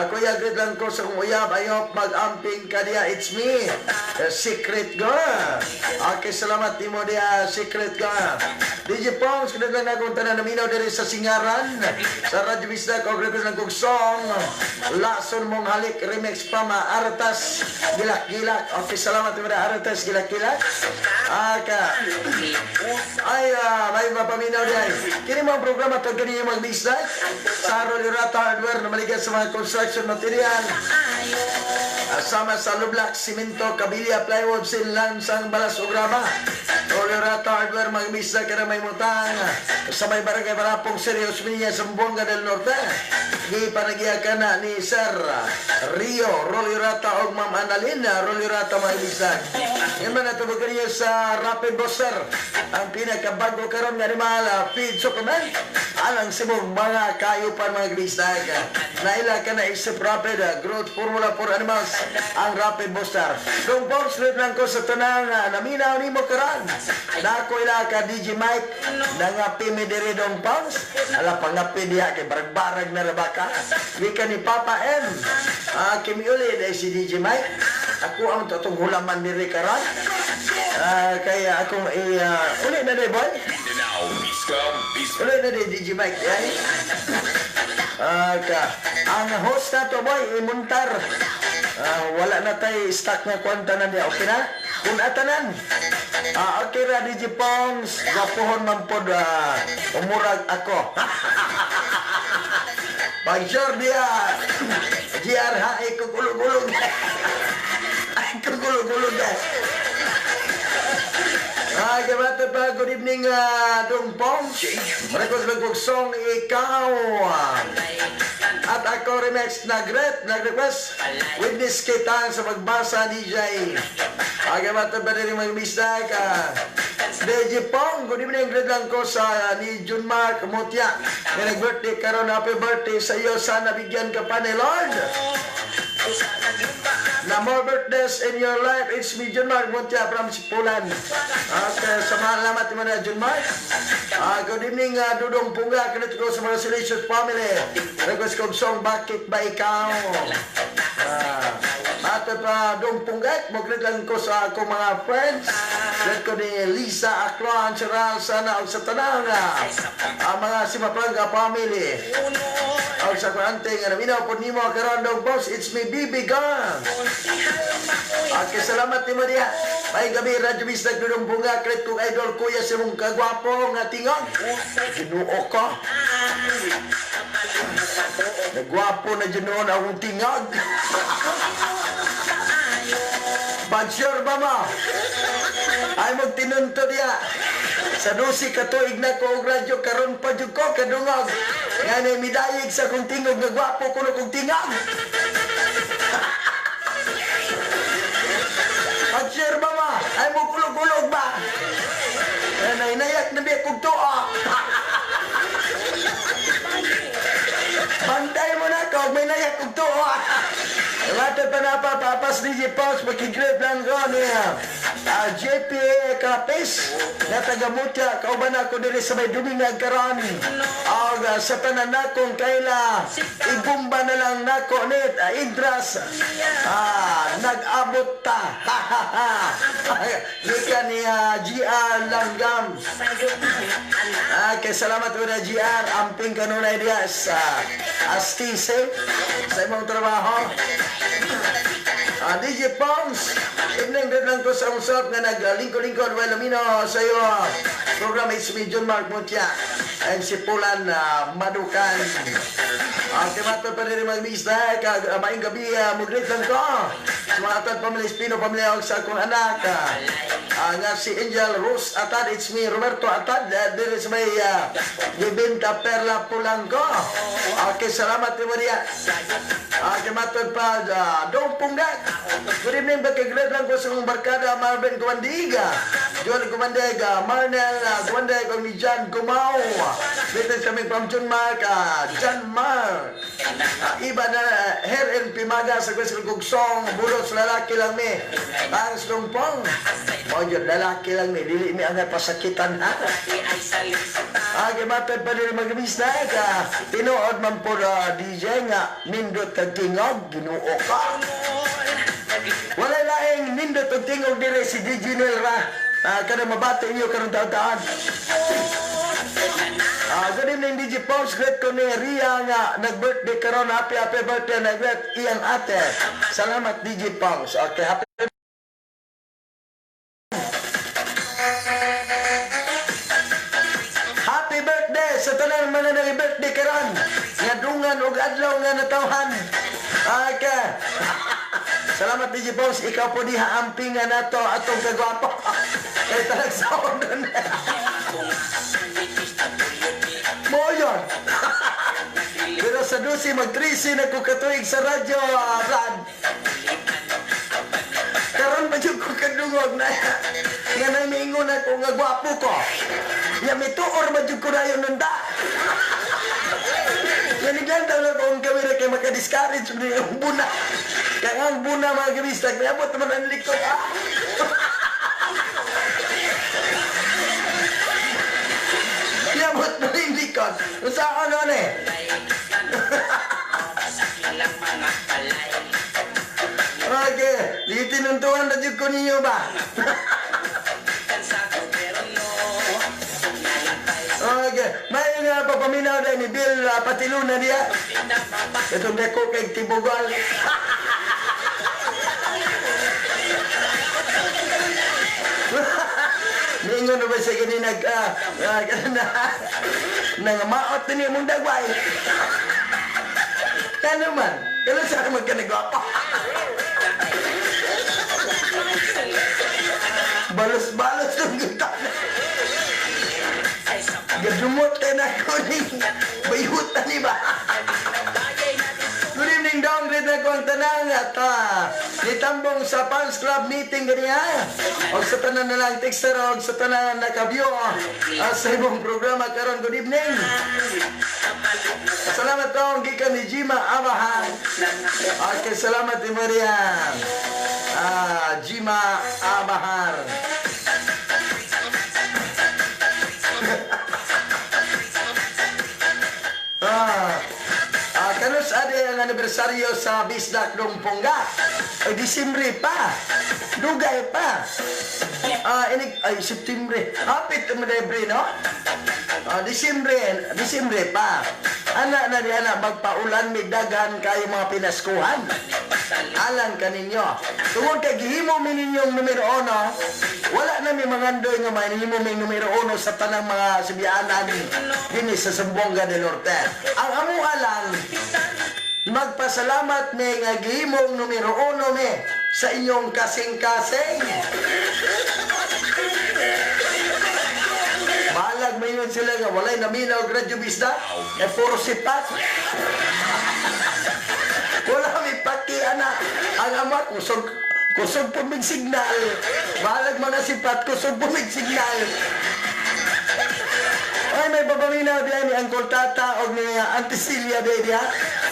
Kuya, great lang ko sa kong uyab. I hope mag-amping ka diya. It's me, the Secret Girl. Okay, salamat nimo diya, Secret Girl. DJ Pongs, great lang na akong tanan naminaw diri sa Singaran. Sa Radyo Bisdak, og request lang kong song, Lason Mong Halik, remix pa ma Artas, Gilak-Gilak. Okay, salamat mo Artas, Gilak-Gilak. Aka. Ay, may mapaminaw diay. Kini mo ang programa tag kani mga business sa Rolirata Hardware na maligad sa mga construction material. Sama sa lublak, simento, kabilya, plywood, silan, sang balas o graba. Rolirata Hardware, mga business ka na may mutang sa may barangay Marapong, Serios Minya, Zamboanga del Norte. Di panagiya ka na ni Sir Rio Rolirata og Ma'am Annalena Rolirata, mga business. Yan man natubog kaniyo sa Rapid Booster, ang pinakabago karon nga animal feed supplement alang sa imong mga kayupan, mga bisag. Naila ka na isip Rapid Growth Formula for Animals, ang Rapid Booster. Kung box lang ko sa tanang naminaw nimo karon. Nako ila ka DJ Mike, nangapi mi diri, Dong Pons. Ala, pangapi diha kay barag-barag na ra ka. Gikan ni Papa M. Kimi uli dahil si DJ Mike. Ako ang tatong hulaman diri karon. Kaya akong uli na day, boy. Mindanao Beach Club Beach. Uli na day, DJ Mike. Yan. Ka. Ang host na to, boy, imuntar. Wala na tay stock nga kwanta na niya. Okay na? Kung atanan. Okay ra, DJ Pongs. Gwapuhon man pod, umurag ako. Pag-sure niya. GRHA ko gulog-gulog. Ay, ko gulog-gulog eh. Kabata pa, good evening, Dong Pongs. Request lang kong song, Ikaw at Ako remix na great, nag-request. Witness kita sa pagbasa, DJ. Kabata pa rin mga mistake. DJ Pong, good evening, great lang ko sa ni Jun Mark Mutia na nag-birthday karon. Happy birthday sa iyo. Sana bigyan ka pa ni Lord na more birthdays in your life. It's me, Jun Mark Mutia from Sipulan. Okay, salamat mo na, Jun Mark. Good evening, Dudong Pungga. Kanito ko sa mga Silicious family. Request ko song, Bakit Ba Ikaw? Ato pa, Dong Pungga, mag lang ko sa akong mga friends. Greet ko ni Lisa Aklan, Cheral, sana og sa tanang ang mga Simaplanga family. Og sa kurante nga naminaw po nimo karon, Dong Boss, it's me, Bibi Guns. Okay, salamat ni Maria. May gabi, Radyo Bisdag, Dudong Bunga, greet kong idol kuya sa mong kagwapo nga tingog. Ginoo ko. Nagwapo na dyan noon akong tingog. Bagsure ba mo? Ay magtinunto diya. Sa 12 ka tuig na ko og radyo, karon pa jud ko kadungog. Nga na midayig sa kong tingog nga gwapo kuno kong tingog. Pag-share ba ma? Ay mo kulog-kulog ba? Ay nayak na biya kong tuo. Bantay mo na ko, may nayak kong tuo. Wata pa na pa, papas DJ Pons, makigreet lang ko niya. JP Capes, na taga Mutya, kauban ako diri sa may dumingag karon. Og sa tanan nakong kaila, ibumba na lang nako nit, Idras. Nag-abot ta. Ha ha ha. Gikan ni GR Langgam. Kay salamat ko na, GR, amping kanunay diya sa Astise sa imong trabaho. DJ Pongs, evening, greet lang ko sa usap nga naglingkod-lingkod well lamino sa iyo. Program, it's me, John Mark Mutia and si Pulan Madukan. Okay, matod pa rin mga mista, kag maayong gabi, mugreet lang ko sa mga Atad family, Espino family, og sa akong anak nga si Angel Rose Atad. It's me, Roberto Atad, diri sa may Gibinta Perla Pulangko. Okay, salamat ni Maria. Okay, matod pa, Dong Punggak. Good evening, bakigreet lang ko sa akong barkada, Marvin Gumandiga, John Gumandiga, Marnel Gumandiga, ni John Gumao. Greetings kami from John Mark, John Mark. Iba na, Her and Pimaga sa Kwes kog song, Bulot sa Lalaki Lang Mi. Thanks, Dong Pong. Mo yun, lalaki lang mi, dili mi ang pasakitan ha. Matod pa din mag-miss na ka. Tinuod man po DJ nga nindot kag tingog, Ginoo ka. Wala laing nindot og tingog dire si DJ Noel ra. Kada mabati niyo karon taon-taon. Good evening, DJ Pons. Greet ko ni Ria nga nag-birthday karon. Happy happy birthday, nag-greet iyang ate. Salamat, DJ Pons. Okay, happy. karon nga dungan og adlaw nga natawhan. Okay. Salamat, DJ Boss, ikaw po diha amping nga nato atong kagwapo. Kay talagsaon nun. Mo yun. Pero sa 12 mag-13 na ko katuig sa radyo, Brad. Karon pa jud ko kadungog na nga namiingon ako nga gwapo ko. Ya mituor ba jud ko dayon nunda. Nga niglantaw na ko ang kamera kay maka-discourage ni ang buna. Kaya ang buna, mga kabistak, niabot naman ang likod. Ah. Niabot na yung likod. Unsa ako noon eh? Okay, litinuntuhan na jud ko ninyo ba? Okay, may nga papaminaw dahil ni Bill Patiluna niya. Itong deko kay Tibugal. Niingon na ba siya ganina na nangamaot na niya mong dagway? Kano man? Kano sa magkanagwapa? Balos-balos ng gutan. Gadumot tayo na ko ni bayutan ni ba? Good evening, Dong. Great na ko ang tanang at nitambong sa fans club meeting ganiya. Og sa tanan na lang texter og sa tanan nakabyo sa imong programa karon. Good evening. Salamat, Dong, gikan ni Jima Abahan. Okay, salamat ni Maria. Jima Abahar. Kanus ade ang anibersaryo sa Bisdak dong Pongga? Ay, Disembre pa. Dugay pa. Inig, ay, Septembre. Hapit mo no? Disembre, Disembre pa. Ana na di ana magpaulan migdagan kayo mga pinaskuhan. Alang kaninyo. Tungod kay gihimo mi ninyong numero uno, wala na mi mangandoy nga mahimo mi numero uno sa tanang mga sibianan dinhi sa Zamboanga del Norte. Ang amo alang magpasalamat mi nga gihimong numero uno mi sa inyong kasing-kasing. Balag mayon sila nga walay naminaw og Radyo Bisdak, eh puro sipat. Wala mi paki ana. Ang ama kusog kusog pumig signal. Balag mga sipat kusog pumig signal. Ay, may babaminaw diyan ni Uncle Tata og ni Auntie Celia diya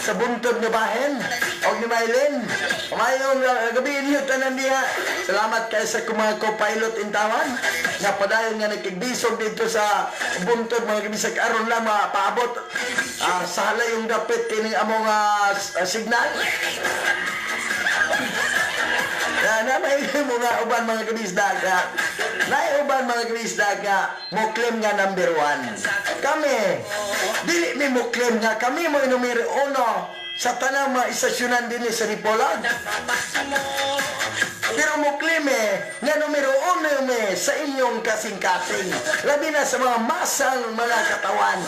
sa buntod nga bahin og ni Mylene. Mayong gabi ninyo tanan diha. Salamat kay sa mga co-pilot in tawan nga padayon nga nakigbisog dito sa buntod, mga kabisag, aron lang mapaabot sa halayong dapit kining among signal. Na may mga uban mga kabisdag na uban mga kabisdag nga mo claim nga number 1. Kami dili mi mo claim nga kami mo numero 1 sa tanang mga istasyonan dinhi sa Dipolog. Pero mo claim nga numero 1 mi sa inyong kasing-kasing. Labi na sa mga masang mga katawan.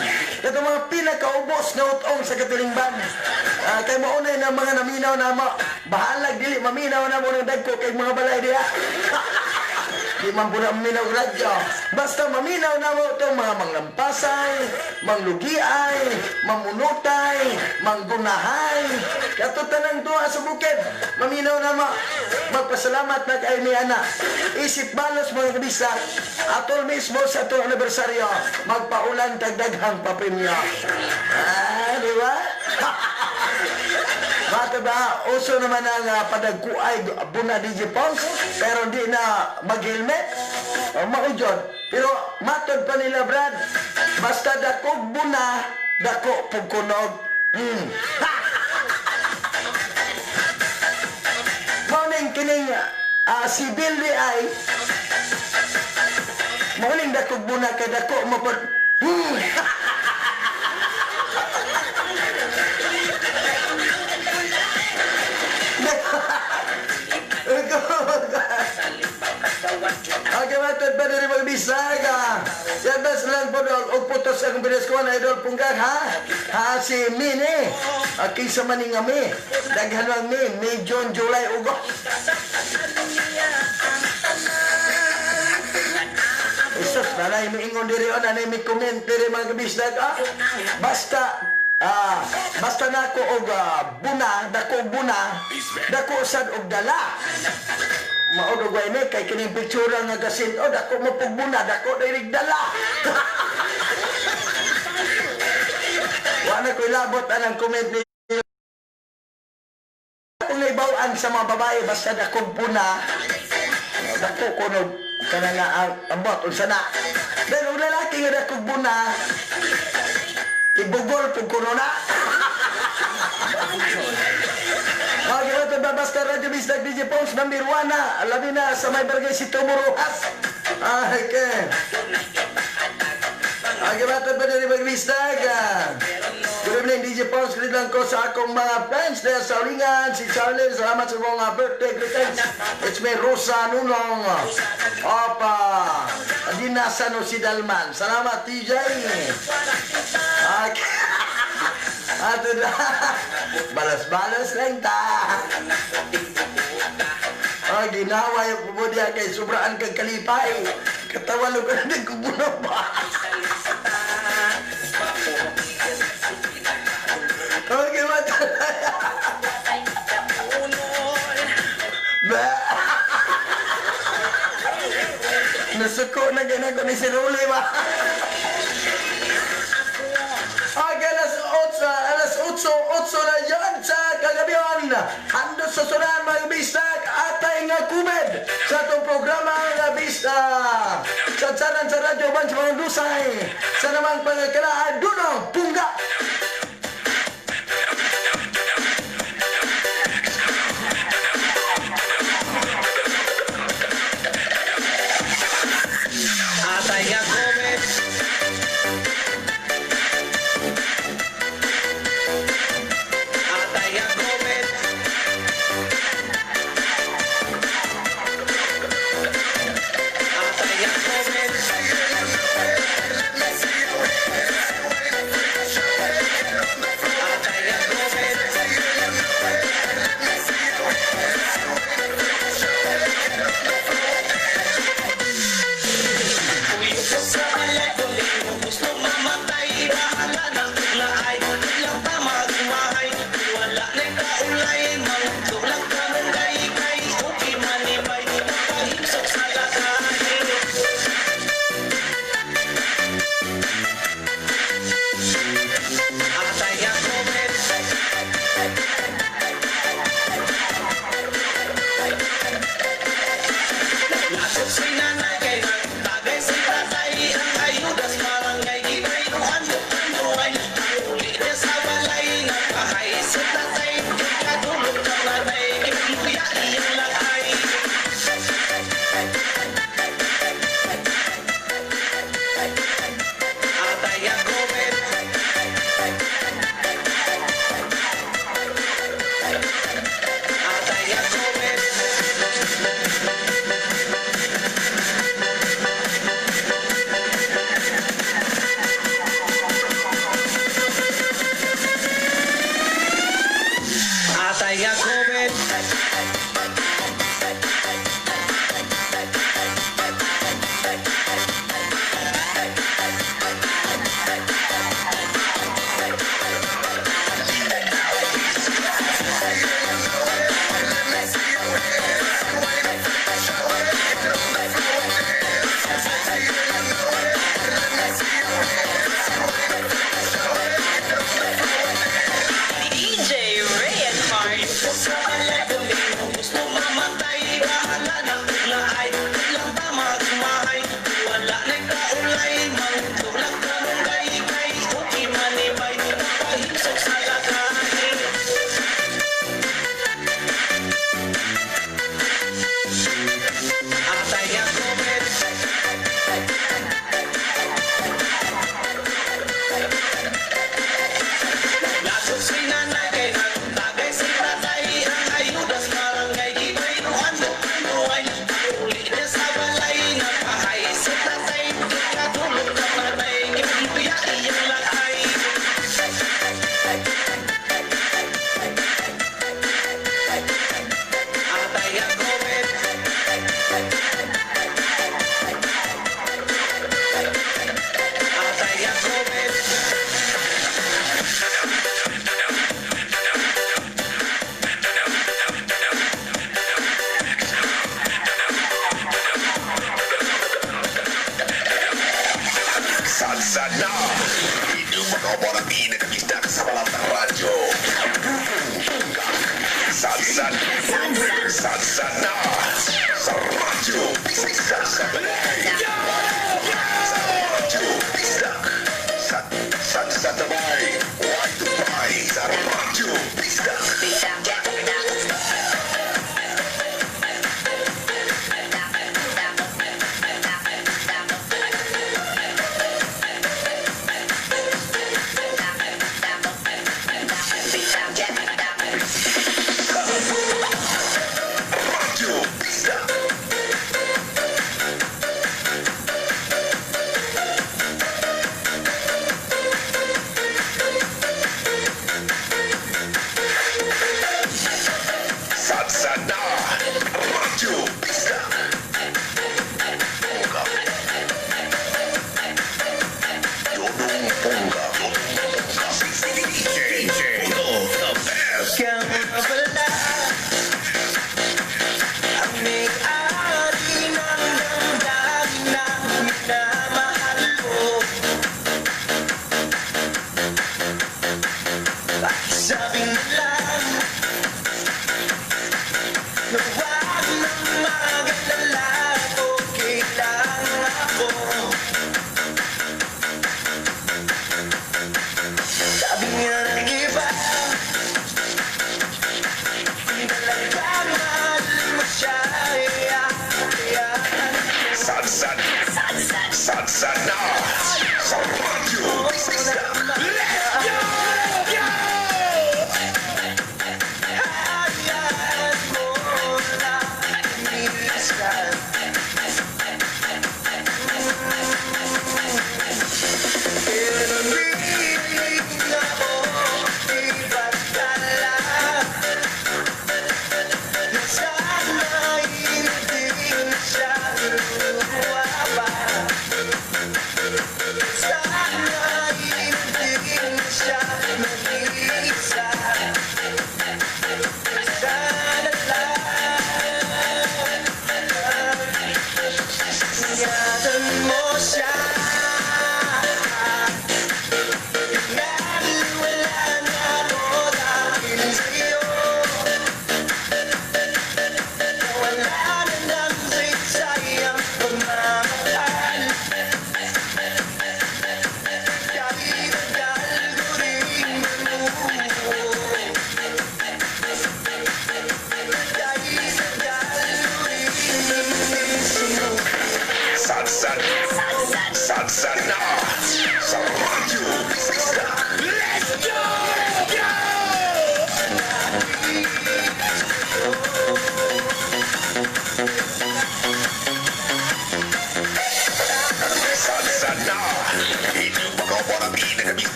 Ito mga pinakaubos na utong sa katilingban. Kay maunay na mga naminaw na mo. Bahalag dili maminaw na mo ng dagko kay mga balay diha. Di man po na maminaw radyo. Basta maminaw na mo itong mga manglampasay, manglugiay, mamunutay, manggunahay. Katutan ng tuwa sa bukid. Maminaw na mo. Magpasalamat na kay mi ana. Isip balos mga kabisa. Atol mismo sa atong anibersaryo, magpaulan tagdaghang papremyo. Di ba? Bata ba, uso naman ang padagkuay buna DJ Pons, pero di na mag-helmet. Maudyon. Pero matod pa nila, Brad, basta dako buna, dako pugkunog. Morning kining si Bill di ay morning dako buna kay dako mapod. Okay, matod pa rin magbisaga. Yan bas lang po og putos ang Akong Bereskuan, Idol Punggag, ha? Ha, si Mini. Kinsa man ni nga mi. Daghan lang mi. May, June, July, August. Isus, nanay mi ingon diri o, nanay mi comment diri, mga kabisdag, ah. Basta nako og buna, dako og buna, dako sad og dala. Mao og way ni kay kining picture nga gasin oh, dako mo pug buna, dako diri dala. Wa na ko'y labot anang comment ni kung naibaw-an sa mga babae basta dakong buna, dako kuno kana nga ang ambot unsa na. Pero ang lalaki nga dakong buna, ibugol pug kuno na. Mga kibato ba, basta Radyo Bisdag DJ Pons number 1 na, labi na sa may barangay si Tomo Rojas. Ah, okay. Ang kibato ba diri magbisdag? Good evening, DJ Pons. Greet lang ko sa akong mga friends there sa Ulingan. Si Charlie, salamat sa mga birthday greetings. It's me, Rosa Nunong. Opa. Dina San si Dalman. Salamat, TJ. Okay. Ato na. Balas-balas lang ta. Ah, ginawa yung pumudya kay sobraan kang kalipay. Katawan ko na din kung ba. Okay, mata. Ba. Nasuko na ganun ko ni si Rolly ba? Okay, alas 8, alas 8, 8 na yan sa kagabion. Hando sa sunan mga bisag, atay nga kubed sa atong programa nga bisa. Sa tsaran sa Radyo Ban sa mga dusay. Sa namang pangakalaan, Dunong Pungga. Atay nga comment. Atay nga comment. Atay nga comment.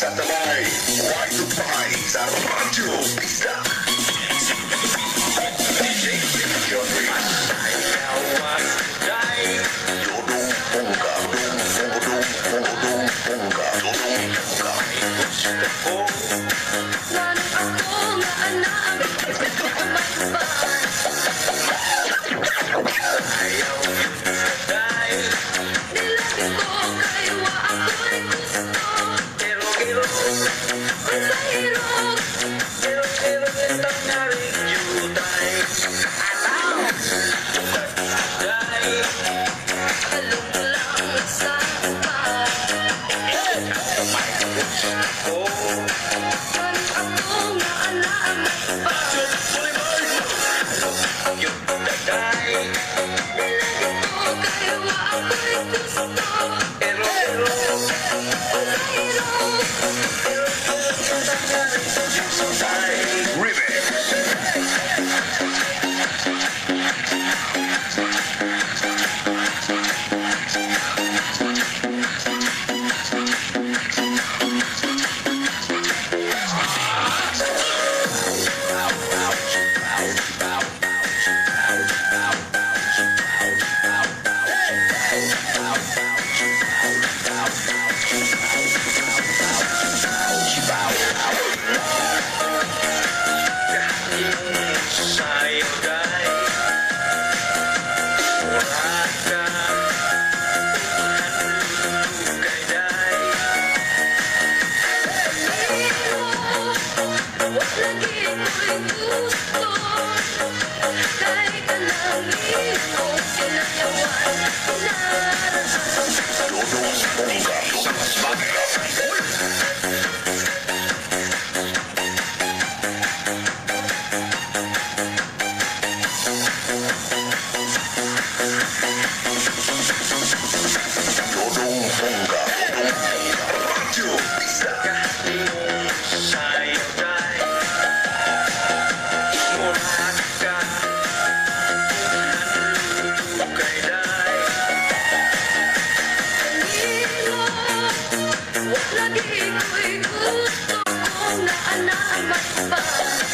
Sa Tamay, Y2Pi sa Radyo Pista. John Reese. Dodong Pongga, Dong Pongga, Dong Pongga, Dong Pongga, Dodong Pongga. Manong ako nga anak may Nilabi ko kay wa ako'y gusto. Unsay irog? Kalong lang sa uban. Manong ako nga anak may Nilabi ko kay wa ako'y gusto. Unsay irog? Remix. Lagi ko'y gusto kay kanang imong sinayawan narahan. Dodong Pongga. Sa Masbate. Dodong Pongga. Dodong Pongga. Radyo Pista. Kanino lagi ko'y gusto kung naa may uban.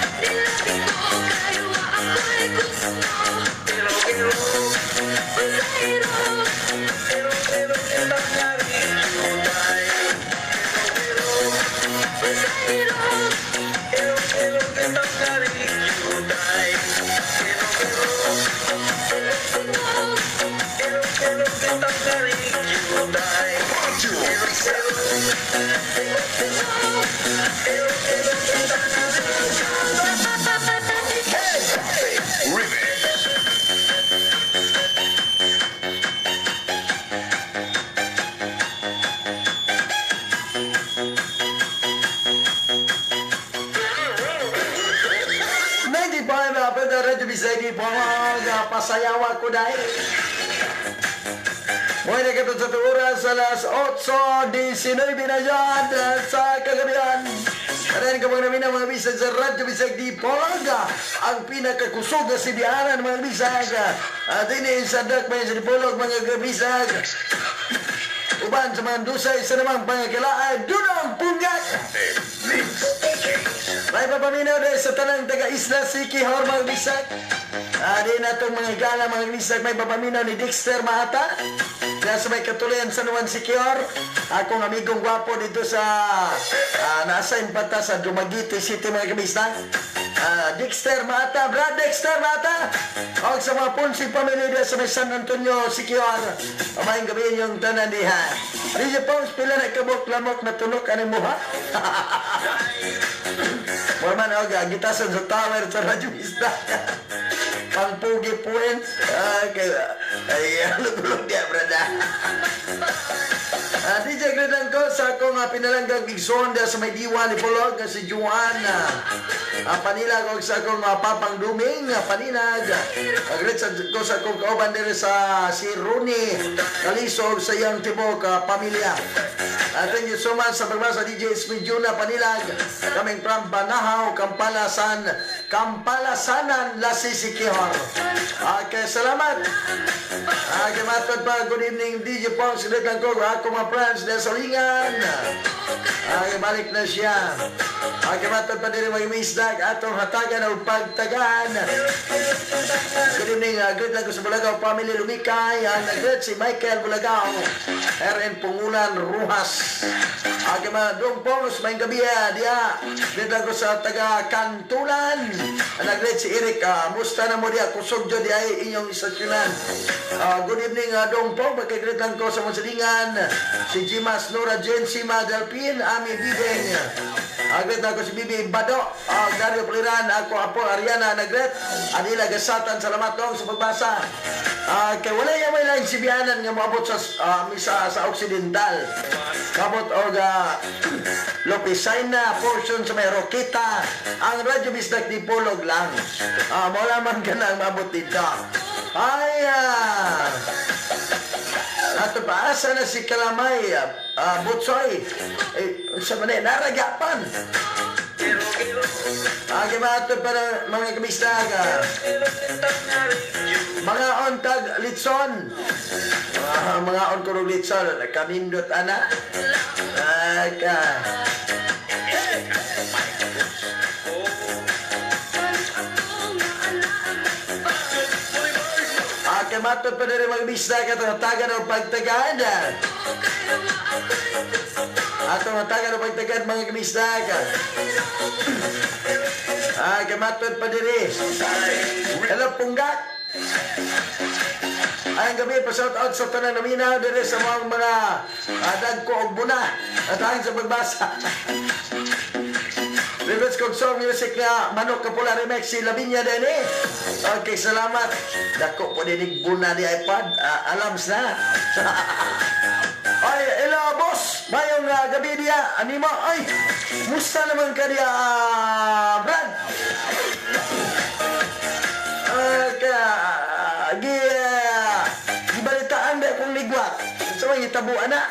Nilabi ko kay wa ako'y gusto. Unsay irog? Unsay irog? Sinag-sinog. Radyo Pista. Sinag-sinog. Remix. 95 up the Radyo Bisay di Pasayawa ko dahil. Muna ka sa oras alas 8:19 na yan sa kagabihan. Kanayan ka mga namin mga bisag sa Radyo Bisay di Polaga, ang pinakakusog na sibihanan mga bisag. At ini sa Dakmay sa Dipolog mga kabisag. Uban sa mga dusay sa namang pangakilaan, Dunong Punggat! May papaminaw dahil sa tanang taga-isla Sikihor mga bisag. Di na itong mga gala mga bisag, may papaminaw ni Dexter Maata. Diyan sa may katuloyan sa Nuwan Sikihor. Akong amigong gwapo dito sa nasa Impata sa Dumaguete City mga kabisag. Dexter Mata, Brad Dexter Mata. Og sa mga Ponce family diya sa may San Antonio Sikihor. Amayng gabi yung tanan diha. DJ Pons, pila na kabok lamok na tunok ani muha. Morman og gitasan sa tower sa Radyo Isla. Pangpugi points. Ah, kay ay lugulog diya, brada. DJ, greet lang ko sa akong pinalanggang igsoon sa may diwa ni Pulog nga si Juan Panilag og sa akong papang Duming Paninag. Greet sa ko sa akong kauban diri sa si Rooney Kalisog sa iyang tibok pamilya. Thank you so much sa pagbasa, DJ Smidjuna Panilag coming from Banahaw, Kampalasan, Kampalasanan, Lasisikihor. Okay, salamat. Okay, matod pa, good evening, DJ Pong. Greet lang ko ako mga friends diri sa Lingan. Okay, balik na siya. Okay, matod pa diri mag-misdag atong hatagan og pagtagan. Good evening, greet lang ko sa Bulagaw family Lumikay. Ang greet si Michael Bulagaw. RN Pungulan Ruhas. Okay, mga Dong Pongos, may gabi diya. Greet lang ko sa taga Kantulan. Ang greet si Eric, musta na mo diya, kusog jud diya inyong istasyonan. Good evening, Dong Pong, pagkagreet lang ko sa mga silingan. Si Jimas Nora Jen Sima Delpin, Ami Bibeng. Greet ako si Bibi Bado, Dario Pliran, ako Apo Ariana nagret. Anila Gasatan, salamat dong sa pagbasa. Kay wala yung may laing sibianan nga moabot sa misa sa Occidental. Kabot og Lopesaina portion sa may Rokita. Ang Radyo Bisdak Dipolog lang. Mo lamang ka nang maabot dito. Ay, ato pa, asa na si Kalamay, Butsoy? Eh, sa manay, naragapan. Okay, mato pa na mga kamistag. Mga ontag litson. Mga on kurog litson. Kanindot, ana. Ka. Okay, matod pa na rin mga bisdak at tagan o pagtagaan. Ato tagan o pagtagaan mga kabisdak. Kamatod pa diri. Hello, Punggak. Ayang gabi, pa-shout out sa tanan naminaw diri sa mga dagko og buna. At ang sa pagbasa. Reverse kog song music nga Manok Kapula Remix si Lavinia din eh. Okay, salamat. Dako po dinig buna di iPad. Alams na. Ay, hello boss. Mayong gabi diya. Anima, ay, musta naman ka diya, Brad? Kaya, gibalitaan ba akong ligwat? Sa mga hitabuan na.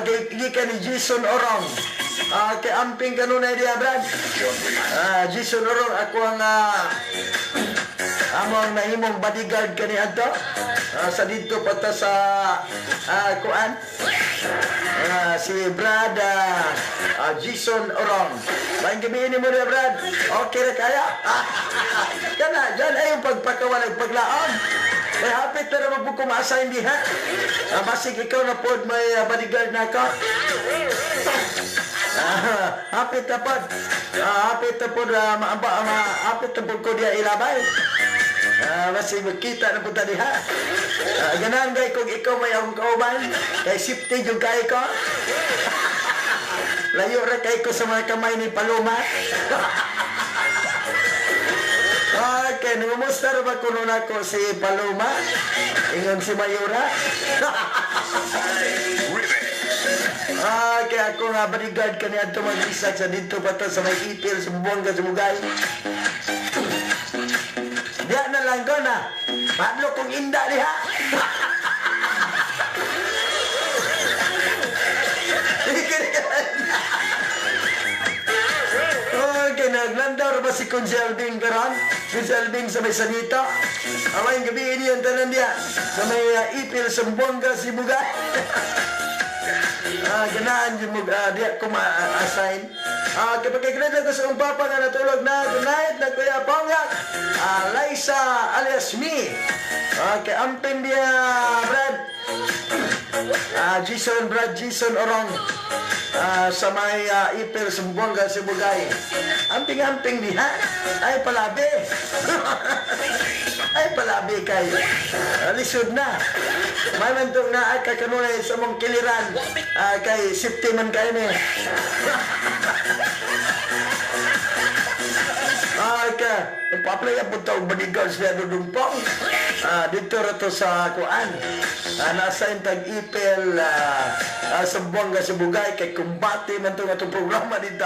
Gikan ni Jason Orong. Kay amping kanunay diya, Brad. Jason Orong, ako ang amo ang nahimong bodyguard kani adto. Sa dito pata sa kuan. Si Brad Jason Orong. Maayong gabi ni mo niya, Brad. Okay ra kaya? Kana, dyan ay yung pagpakawalag paglaon. May hapit na naman po kumasa hindi ha. Basig ikaw na po may bodyguard na ako. Hapit na po. Hapit na po hapit na po ko diya ilabay. Basig magkita na po ta diha. Ganahan gay kung ikaw may akong kauban. Kay safety yung kay ko. Layo ra kay ko sa mga kamay ni Paloma. Okay, nangumusta ra ba kuno nako si Paloma? Ingon si Mayora. Okay, ako nga bodyguard kani adto mag-isag sa dito pa ta sa may ipil sa Buanga sa Bugay. Diya na lang ko na. Padlo kong inda diha. Okay, naglandaw ba si Consel Bing karon? Consel Bing sa may Sanito. Amay gabi ini ang tanan diya sa may ipil sa Buanga sa Bugay. Ganaan yun mo, diya ko ma-assign. Kapag kailan ko sa akong papa nga natulog na, good night na Kuya Ponggak. Liza alias me. Okay, ampin diya, Brad. Jason, Brad Jason Orong. Sa may ipil sa Buanga, sa Bugay. Amping-amping diha. Ay, palabi. Ay, palabi kay. Lisod na. May mantong na ay kakanunay sa mong kiliran. Kay safety man kayo ni. Ka, nagpa-apply po ta og bodyguards niya Dudong Pong. Dito ra to sa kuan. Nasa intag ipel sa Buanga sa Bugay kay kumbate man to nga itong programa dito.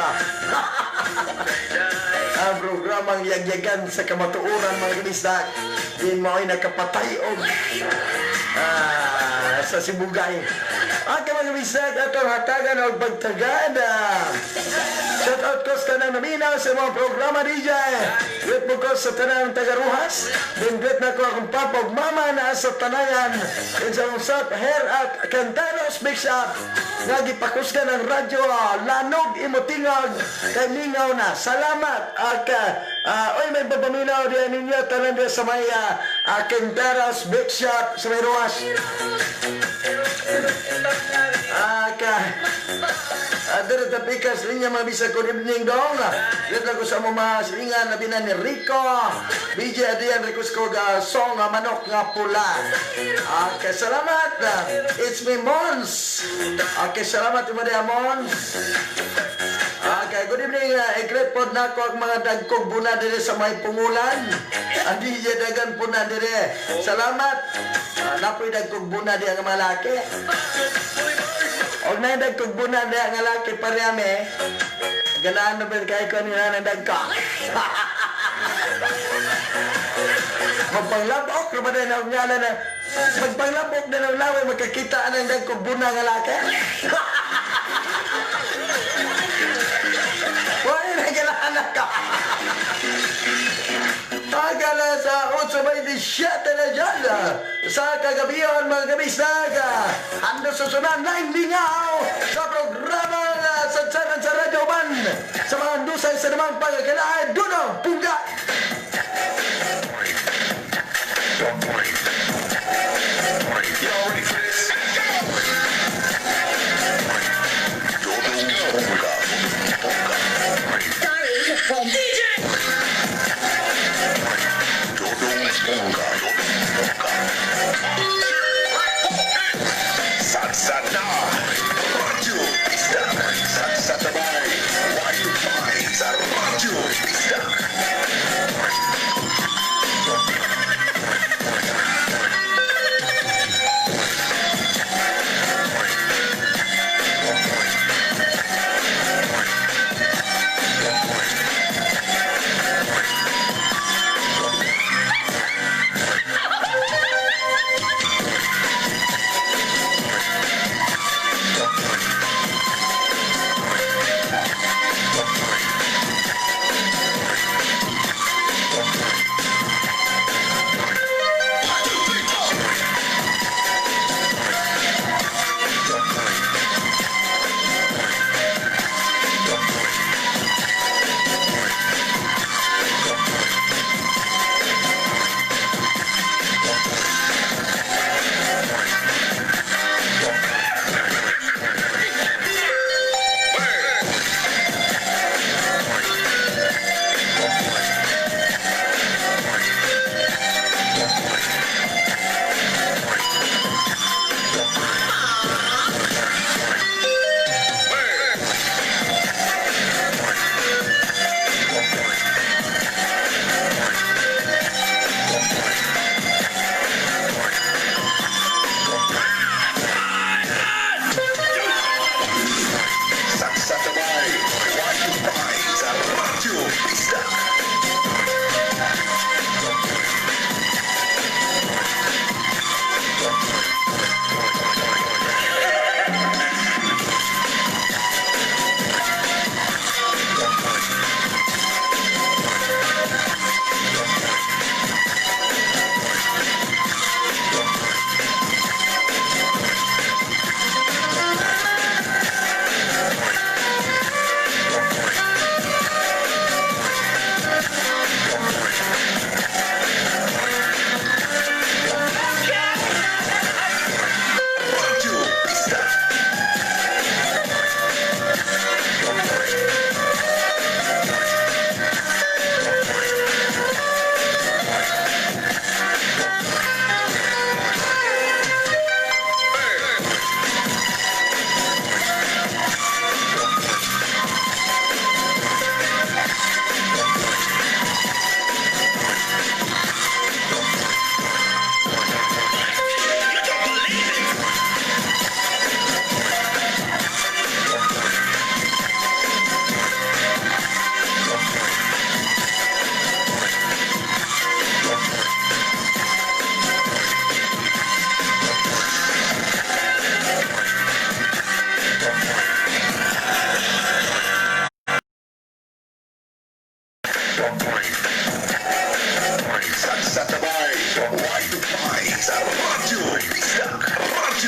Ang programang yagyagan sa kamatuoran, mga kabisdak. Din mo ay nakapatay og sa Sibugay. Ang mga kabisdak, atong hatagan og pagtagada. Shout out ko sa tanang naminaw sa mga programa DJ. Duet mo ko sa tanang taga-Ruhas. Then duet na ko akong papa ug mama na sa tanayan. Then sa usap, Her at Cantaros Mix Up. Nga gipakusgan ang radyo, lanog imo tingog kay mingaw na. Salamat. At oy, may papaminaw diyan ninyo tanan diyan sa may Quinteros Big Shop sa may Ruas. Ka Dere ta pikas linya, mga bisa. Good evening dong. Dito ko sa mga silingan labi na ni Rico. BJ Adrian, request ko ga song nga "Manok nga Pula." Okay, salamat. It's me, Mons. Okay, salamat mo diha, Mons. Okay, good evening. I-greet po na ako ang mga dagkong buna dire sa may pungulan. Ang DJ, dagan po na dire. Salamat. Napoy dagkong buna diha nga mga laki. Og na dagkong buna diha nga laki parehame. Ganaan na ba kay ko nila ng dagko? Magpanglabok na ba din ang ngala na magpanglabok na ng laway magkakita ang dagkong buna nga laki? Wala na ganaan ka. Tagala sa 8:27 na dyan. Sa kagabihan, mga kabisag. Hando sa sunan, laing lingaw sa programa Sadsaran sa Radyo Man. Sa mga dusay sa namang pagkakalaan, Dudong Pungga. Y'all ready for this? Dudong Pungga. Pungga. Sorry. Dudong Pungga. Pungga. Satsana. Radyo Pista. Satsana by Wi-Fi sa Radyo Pista.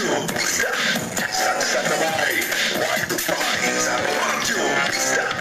Radyo Bisdak. Sagsakabay, 1 to 5 sa Radyo Bisdak.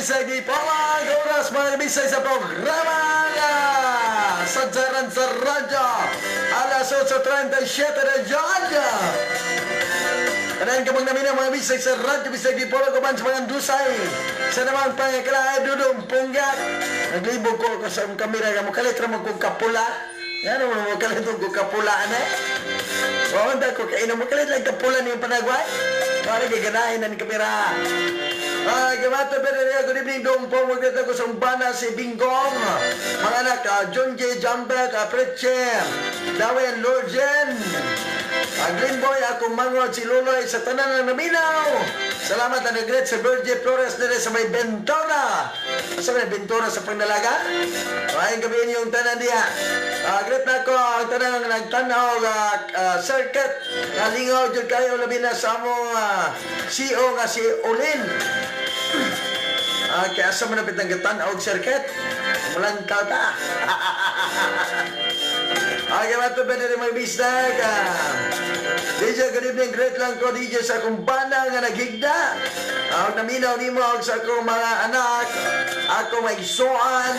Bisay di Palag oras mga kabisay sa programa nga Sadsaran sa Radyo alas 8:37 na dyan. Kanayan ka namin ang mga bisay sa Radyo Bisay di Polo kuman sa mga dusay sa namang pangakalahay Dudong Punggat. Naglibog ko sa akong kamera nga mukalit ra mo kong kapula. Yan mo mukalit ko kapula na. Oo, ko kainom mukalit lang kapula niyong panagway. Para gaganahin na ni kamera. Ah, gamata pero niya, good evening, Dong po. Magdata ko sa umbana si Binggong. Mga anak, John J. Jambet, Pretche, Dawen Lorgen. Green Boy, akong mangod si Luloy sa tanan ng naminaw. Salamat ang nagret sa Virgil Flores dire sa may Ventura. Sa may Ventura sa Pangdalaga. Maayong gabi yung tanan diha. Great na ko ang tanan ng nagtanaw circuit. Kalingaw jud kayo labi na sa among CEO nga si Olin. Kaya asa man napit ang gatan-aw og circuit. Mulantaw ta. Okay, mato pa rin mga bisdak. DJ, good evening. Great lang ko, DJ, sa akong bana nga naghigda. Naminaw nimo og sa akong mga anak. Ako maigsuan.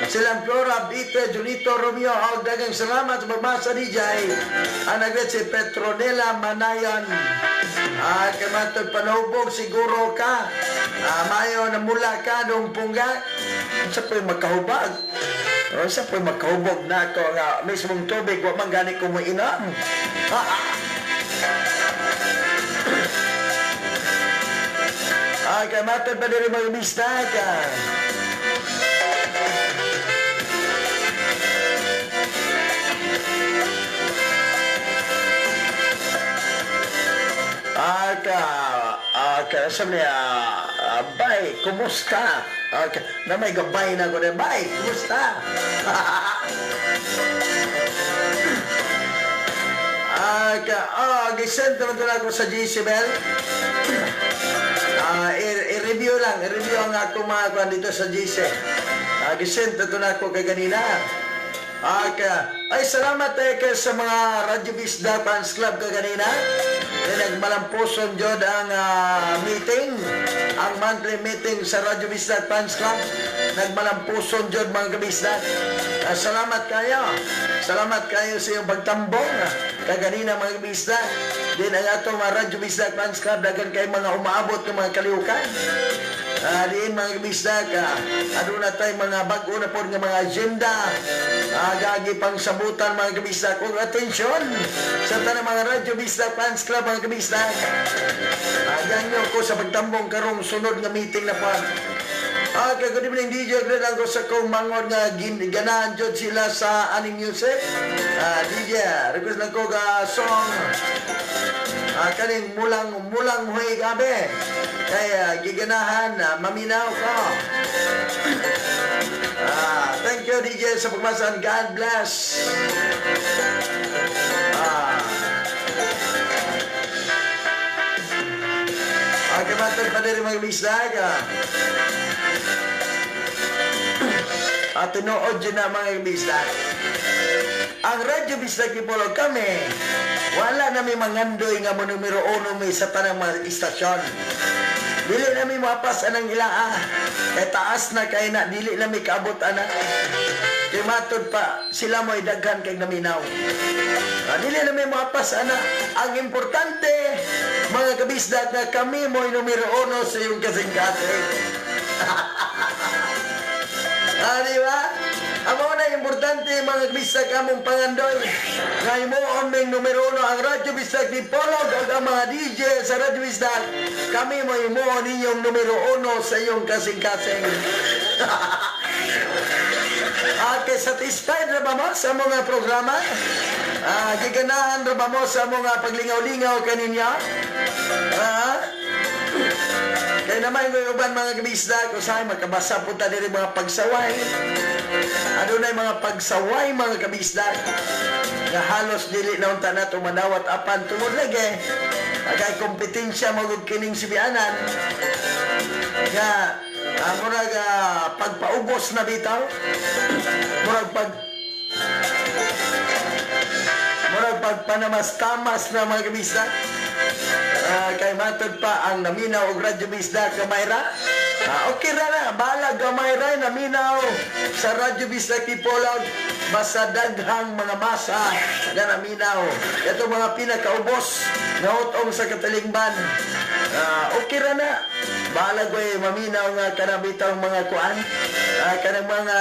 Silang Flora, Bite, Junito, Romeo, og daghang salamat sa pagbasa, DJ. Ang nagret si Petronella Manayan. Kay matod panahubog siguro ka. Mayo namula ka dong pungga. Unsa po'y makahubag? Unsa po'y makahubog na ako nga mismong tubig wa man gani ko moinom. Kay matod pa diri mga bisdak. Ka, sabi niya, bay, kumusta? Ka, na may gabay na ko na, bay, kumusta? Gisend naman doon ako sa GC Bell. I-review lang, i-review ang ako mga kuan dito sa GC. Gisend na doon ako kay ganina. Ay, salamat kay sa mga Radyo Bisda Fans Club kaganina. Nagmalampuson jud ang meeting, ang monthly meeting sa Radyo Bisda Fans Club. Nagmalampuson jud mga kabisda. Salamat kayo. Salamat kayo sa iyong pagtambong kaganina mga kabisda. Din ang atong mga Radyo Bisda Fans Club, daghan kay mga umaabot ng mga kalihukan. Diin mga kabisda, aduna tay mga bag-o na po nga mga agenda. Gagi pang sabutan mga kabisda. Kung atensyon sa tanang mga Radyo Bisda Fans Club mga kabisda. Ganyo ko sa pagtambong karong sunod nga meeting na po. Okay, good evening DJ. Great lang ko sa kong mangod nga ganahan jud sila sa aning music. DJ, request lang ko ga song. Kaning mulang mulang huy gabi. Kaya giganahan maminaw ko. Thank you DJ sa pagmasan. God bless. Okay, matag pa din mga bisdag. Tinuod yun na mga bisdag. Ang Radyo Bisdak Dipolog kami, wala nami mangandoy nga mo numero uno mi sa tanang mga istasyon. Dili nami mapas anang ilaa. Kay taas na kay na, dili nami kaabot ana. Kay matod pa, sila mo'y daghan kay naminaw. Dili nami mapas ana. Ang importante, mga kabisdak, na kami mo'y numero uno sa iyong kasing-kasing. Di ba? Ang mga na importante mga bisag among pangandoy. Ngayon mo aming numero uno ang Radyo Bisdak Dipolog at ang mga DJ sa Radyo Bisdak. Kami mo imo ninyong numero uno sa iyong kasing-kasing. Okay, satisfied na ba mo sa mga programa? Giganahan na ba mo sa mga paglingaw-lingaw kaninya? Kaya naman yung uban mga kabisdak, usahay magkabasa po ta diri mga pagsaway. Adunay mga pagsaway mga kabisdak nga halos dili na unta nato manawat apan tungod lagi. Agay kompetensya mo gud kining sibianan. Nga murag pagpaubos na bitaw. Murag pagpanamas-tamas na mga kabisdak. Kay Matod pa ang naminaw og Radyo Bisdak gamay ra. Okay ra na, bahala gamay ra naminaw sa Radyo Bisdak Dipolog, basta daghang mga masa nga naminaw. Ito mga pinakaubos nga hotong sa katalingban. Okay ra na. Bahala ko'y maminaw nga kanang bitang mga kuan, kanang mga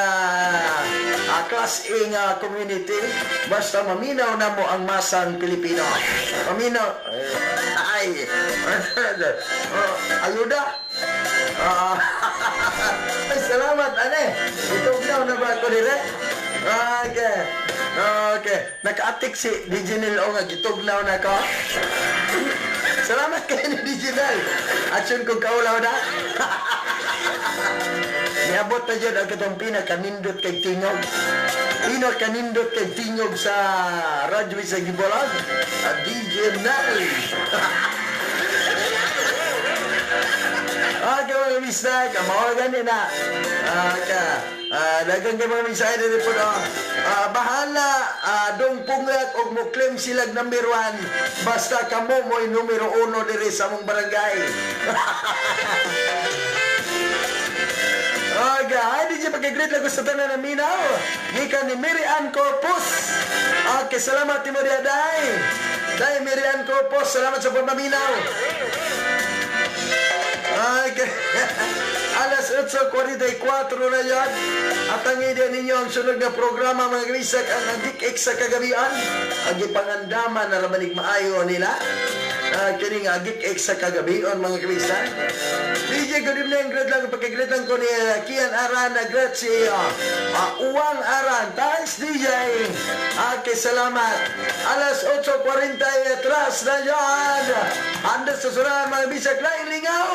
class A nga community, basta maminaw na mo ang masang Pilipino. Maminaw, ay, ayuda. Ay, salamat, ane. Itugnaw na ba ako dire? Okay. Okay. Nakaatik si DJ Nel o nga, gitugnaw na ko. Salamat kayo ni DJ Nel. Action kong kaulaw na. Niabot na dyan ang katong pinakanindot kay tingog. Pinakanindot kay tingog sa Radyo sa Gibolag. DJ Nel. Okay mga bisdak, mao gani na. Okay. Daghang kay mga mensahe diri po. Bahala dong punglak og mo claim silag number 1 basta kamo mo'y numero 1 diri sa among barangay. Okay, ay DJ pagka-greet lang ko sa tanan na minaw. Gikan ni Mary Ann Corpus. Okay, salamat ti Maria Day. Day Mary Ann Corpus, salamat sa pagmaminaw. Okay. Alas 8:44 na yan. At ang idea ninyo ang sunod na programa mga kamisak ang Agik-ik sa kagabian. Ang ipangandaman na rabanig maayo nila. Kining Agik-ik sa kagabian mga kamisak. DJ, good evening. Great lang. Pagkagreet lang ko ni Kian Aran. Great si Uwang Aran. Thanks DJ. Okay, salamat. Alas 8:43 na yan. Andas sa suran mga kamisak. Laing lingaw.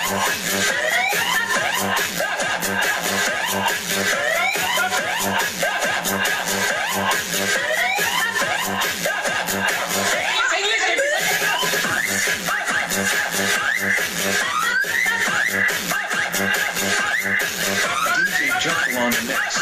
DJ Jungle on the mix.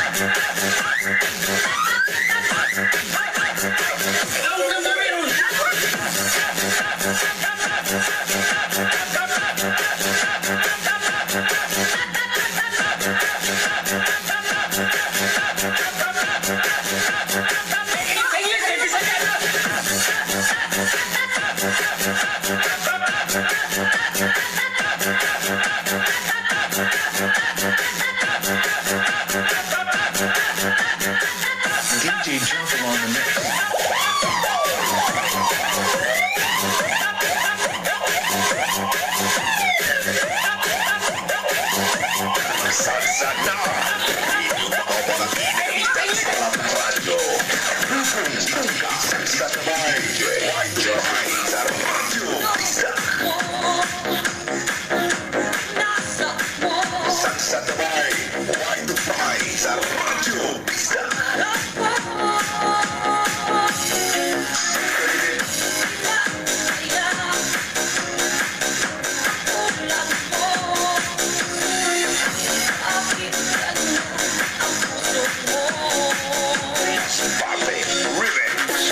DJ Jungle on the mix. Salsa na! Radyo. Salsa sa Radyo. Salsa Tabay. Y2 sa Radyo Pista. Pape Remix.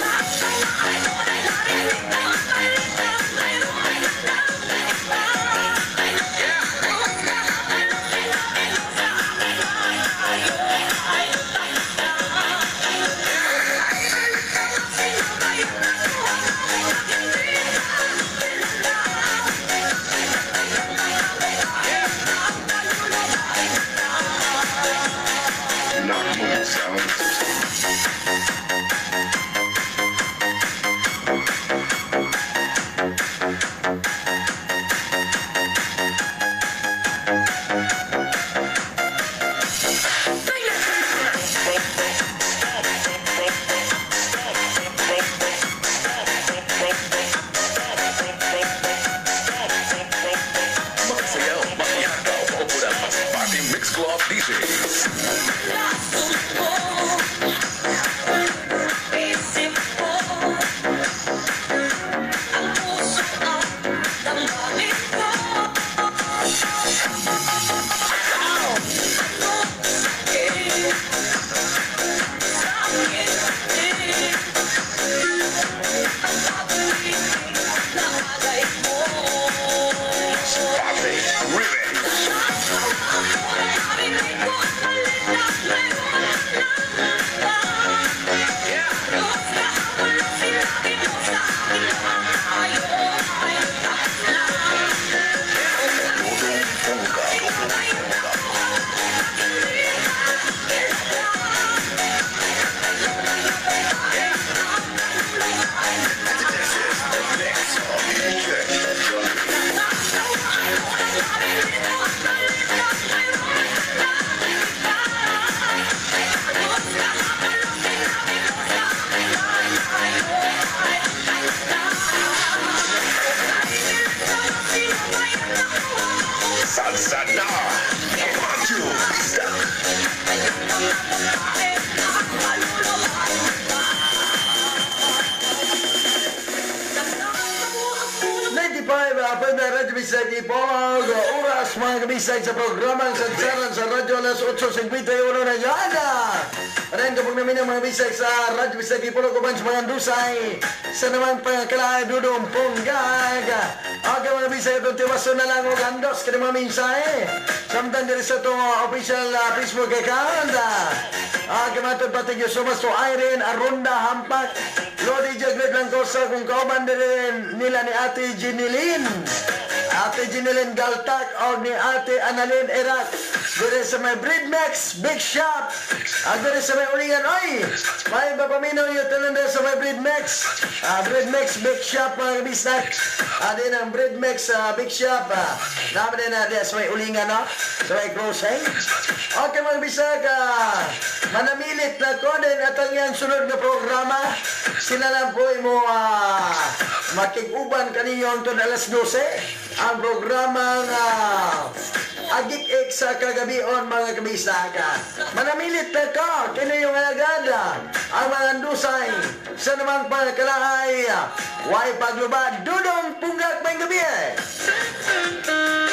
Not Sound System. Makasayaw, makiyakaw, paupuran, Party Mix Club DJ. Pape Remix. Dodong Pongga. Dodong Pongga. This is the mix of DJ Jungle. Salsa na! Radyo Pista! 95 na Radyo Bisay Ipolog. Oras, mga kabisay, sa programang Sadsaran sa Radyo, alas 8:51 na yana. Rin kapag namin ang mga bisay sa Radyo Bisay Ipolog uban sa mga dusay sa naman pangkalaay Dudong Ponggag. Okay, mga bisay, itong tiwaso na lang og andos kani mga mensahe. Samtang diri sa itong official Facebook account. Okay, matod pa, thank you so much to Irene Arunda Hampak. Lodi Jagred Blancosa kung kauban din nila ni Ate Jinilin. Ate Jinilin Galtak o ni Ate Annalyn Erak. Diri sa may Bread Max Big Shop. At diri sa may Ulingan. Oy! May papaminaw yung tanan diri sa may Bread Max. Bread Max Big Shop, mga kabisnak. Din ang Bread Max Big Shop. Naman din na diri sa may Ulingan, no? Sa may crossing. Okay, mga kabisnak. Manamilit na ko din at ang iyang sunod na programa. Sila lang po mo makig-uban kaninyo ang alas 12. Ang programa nga Agik-ik sa kagabion, mga kabisaka. Manamilit na ka, kini yung alagada, ang mga dusay, sa namang pagkalahay, way paglubad, Dudong Punggak, may gabi eh.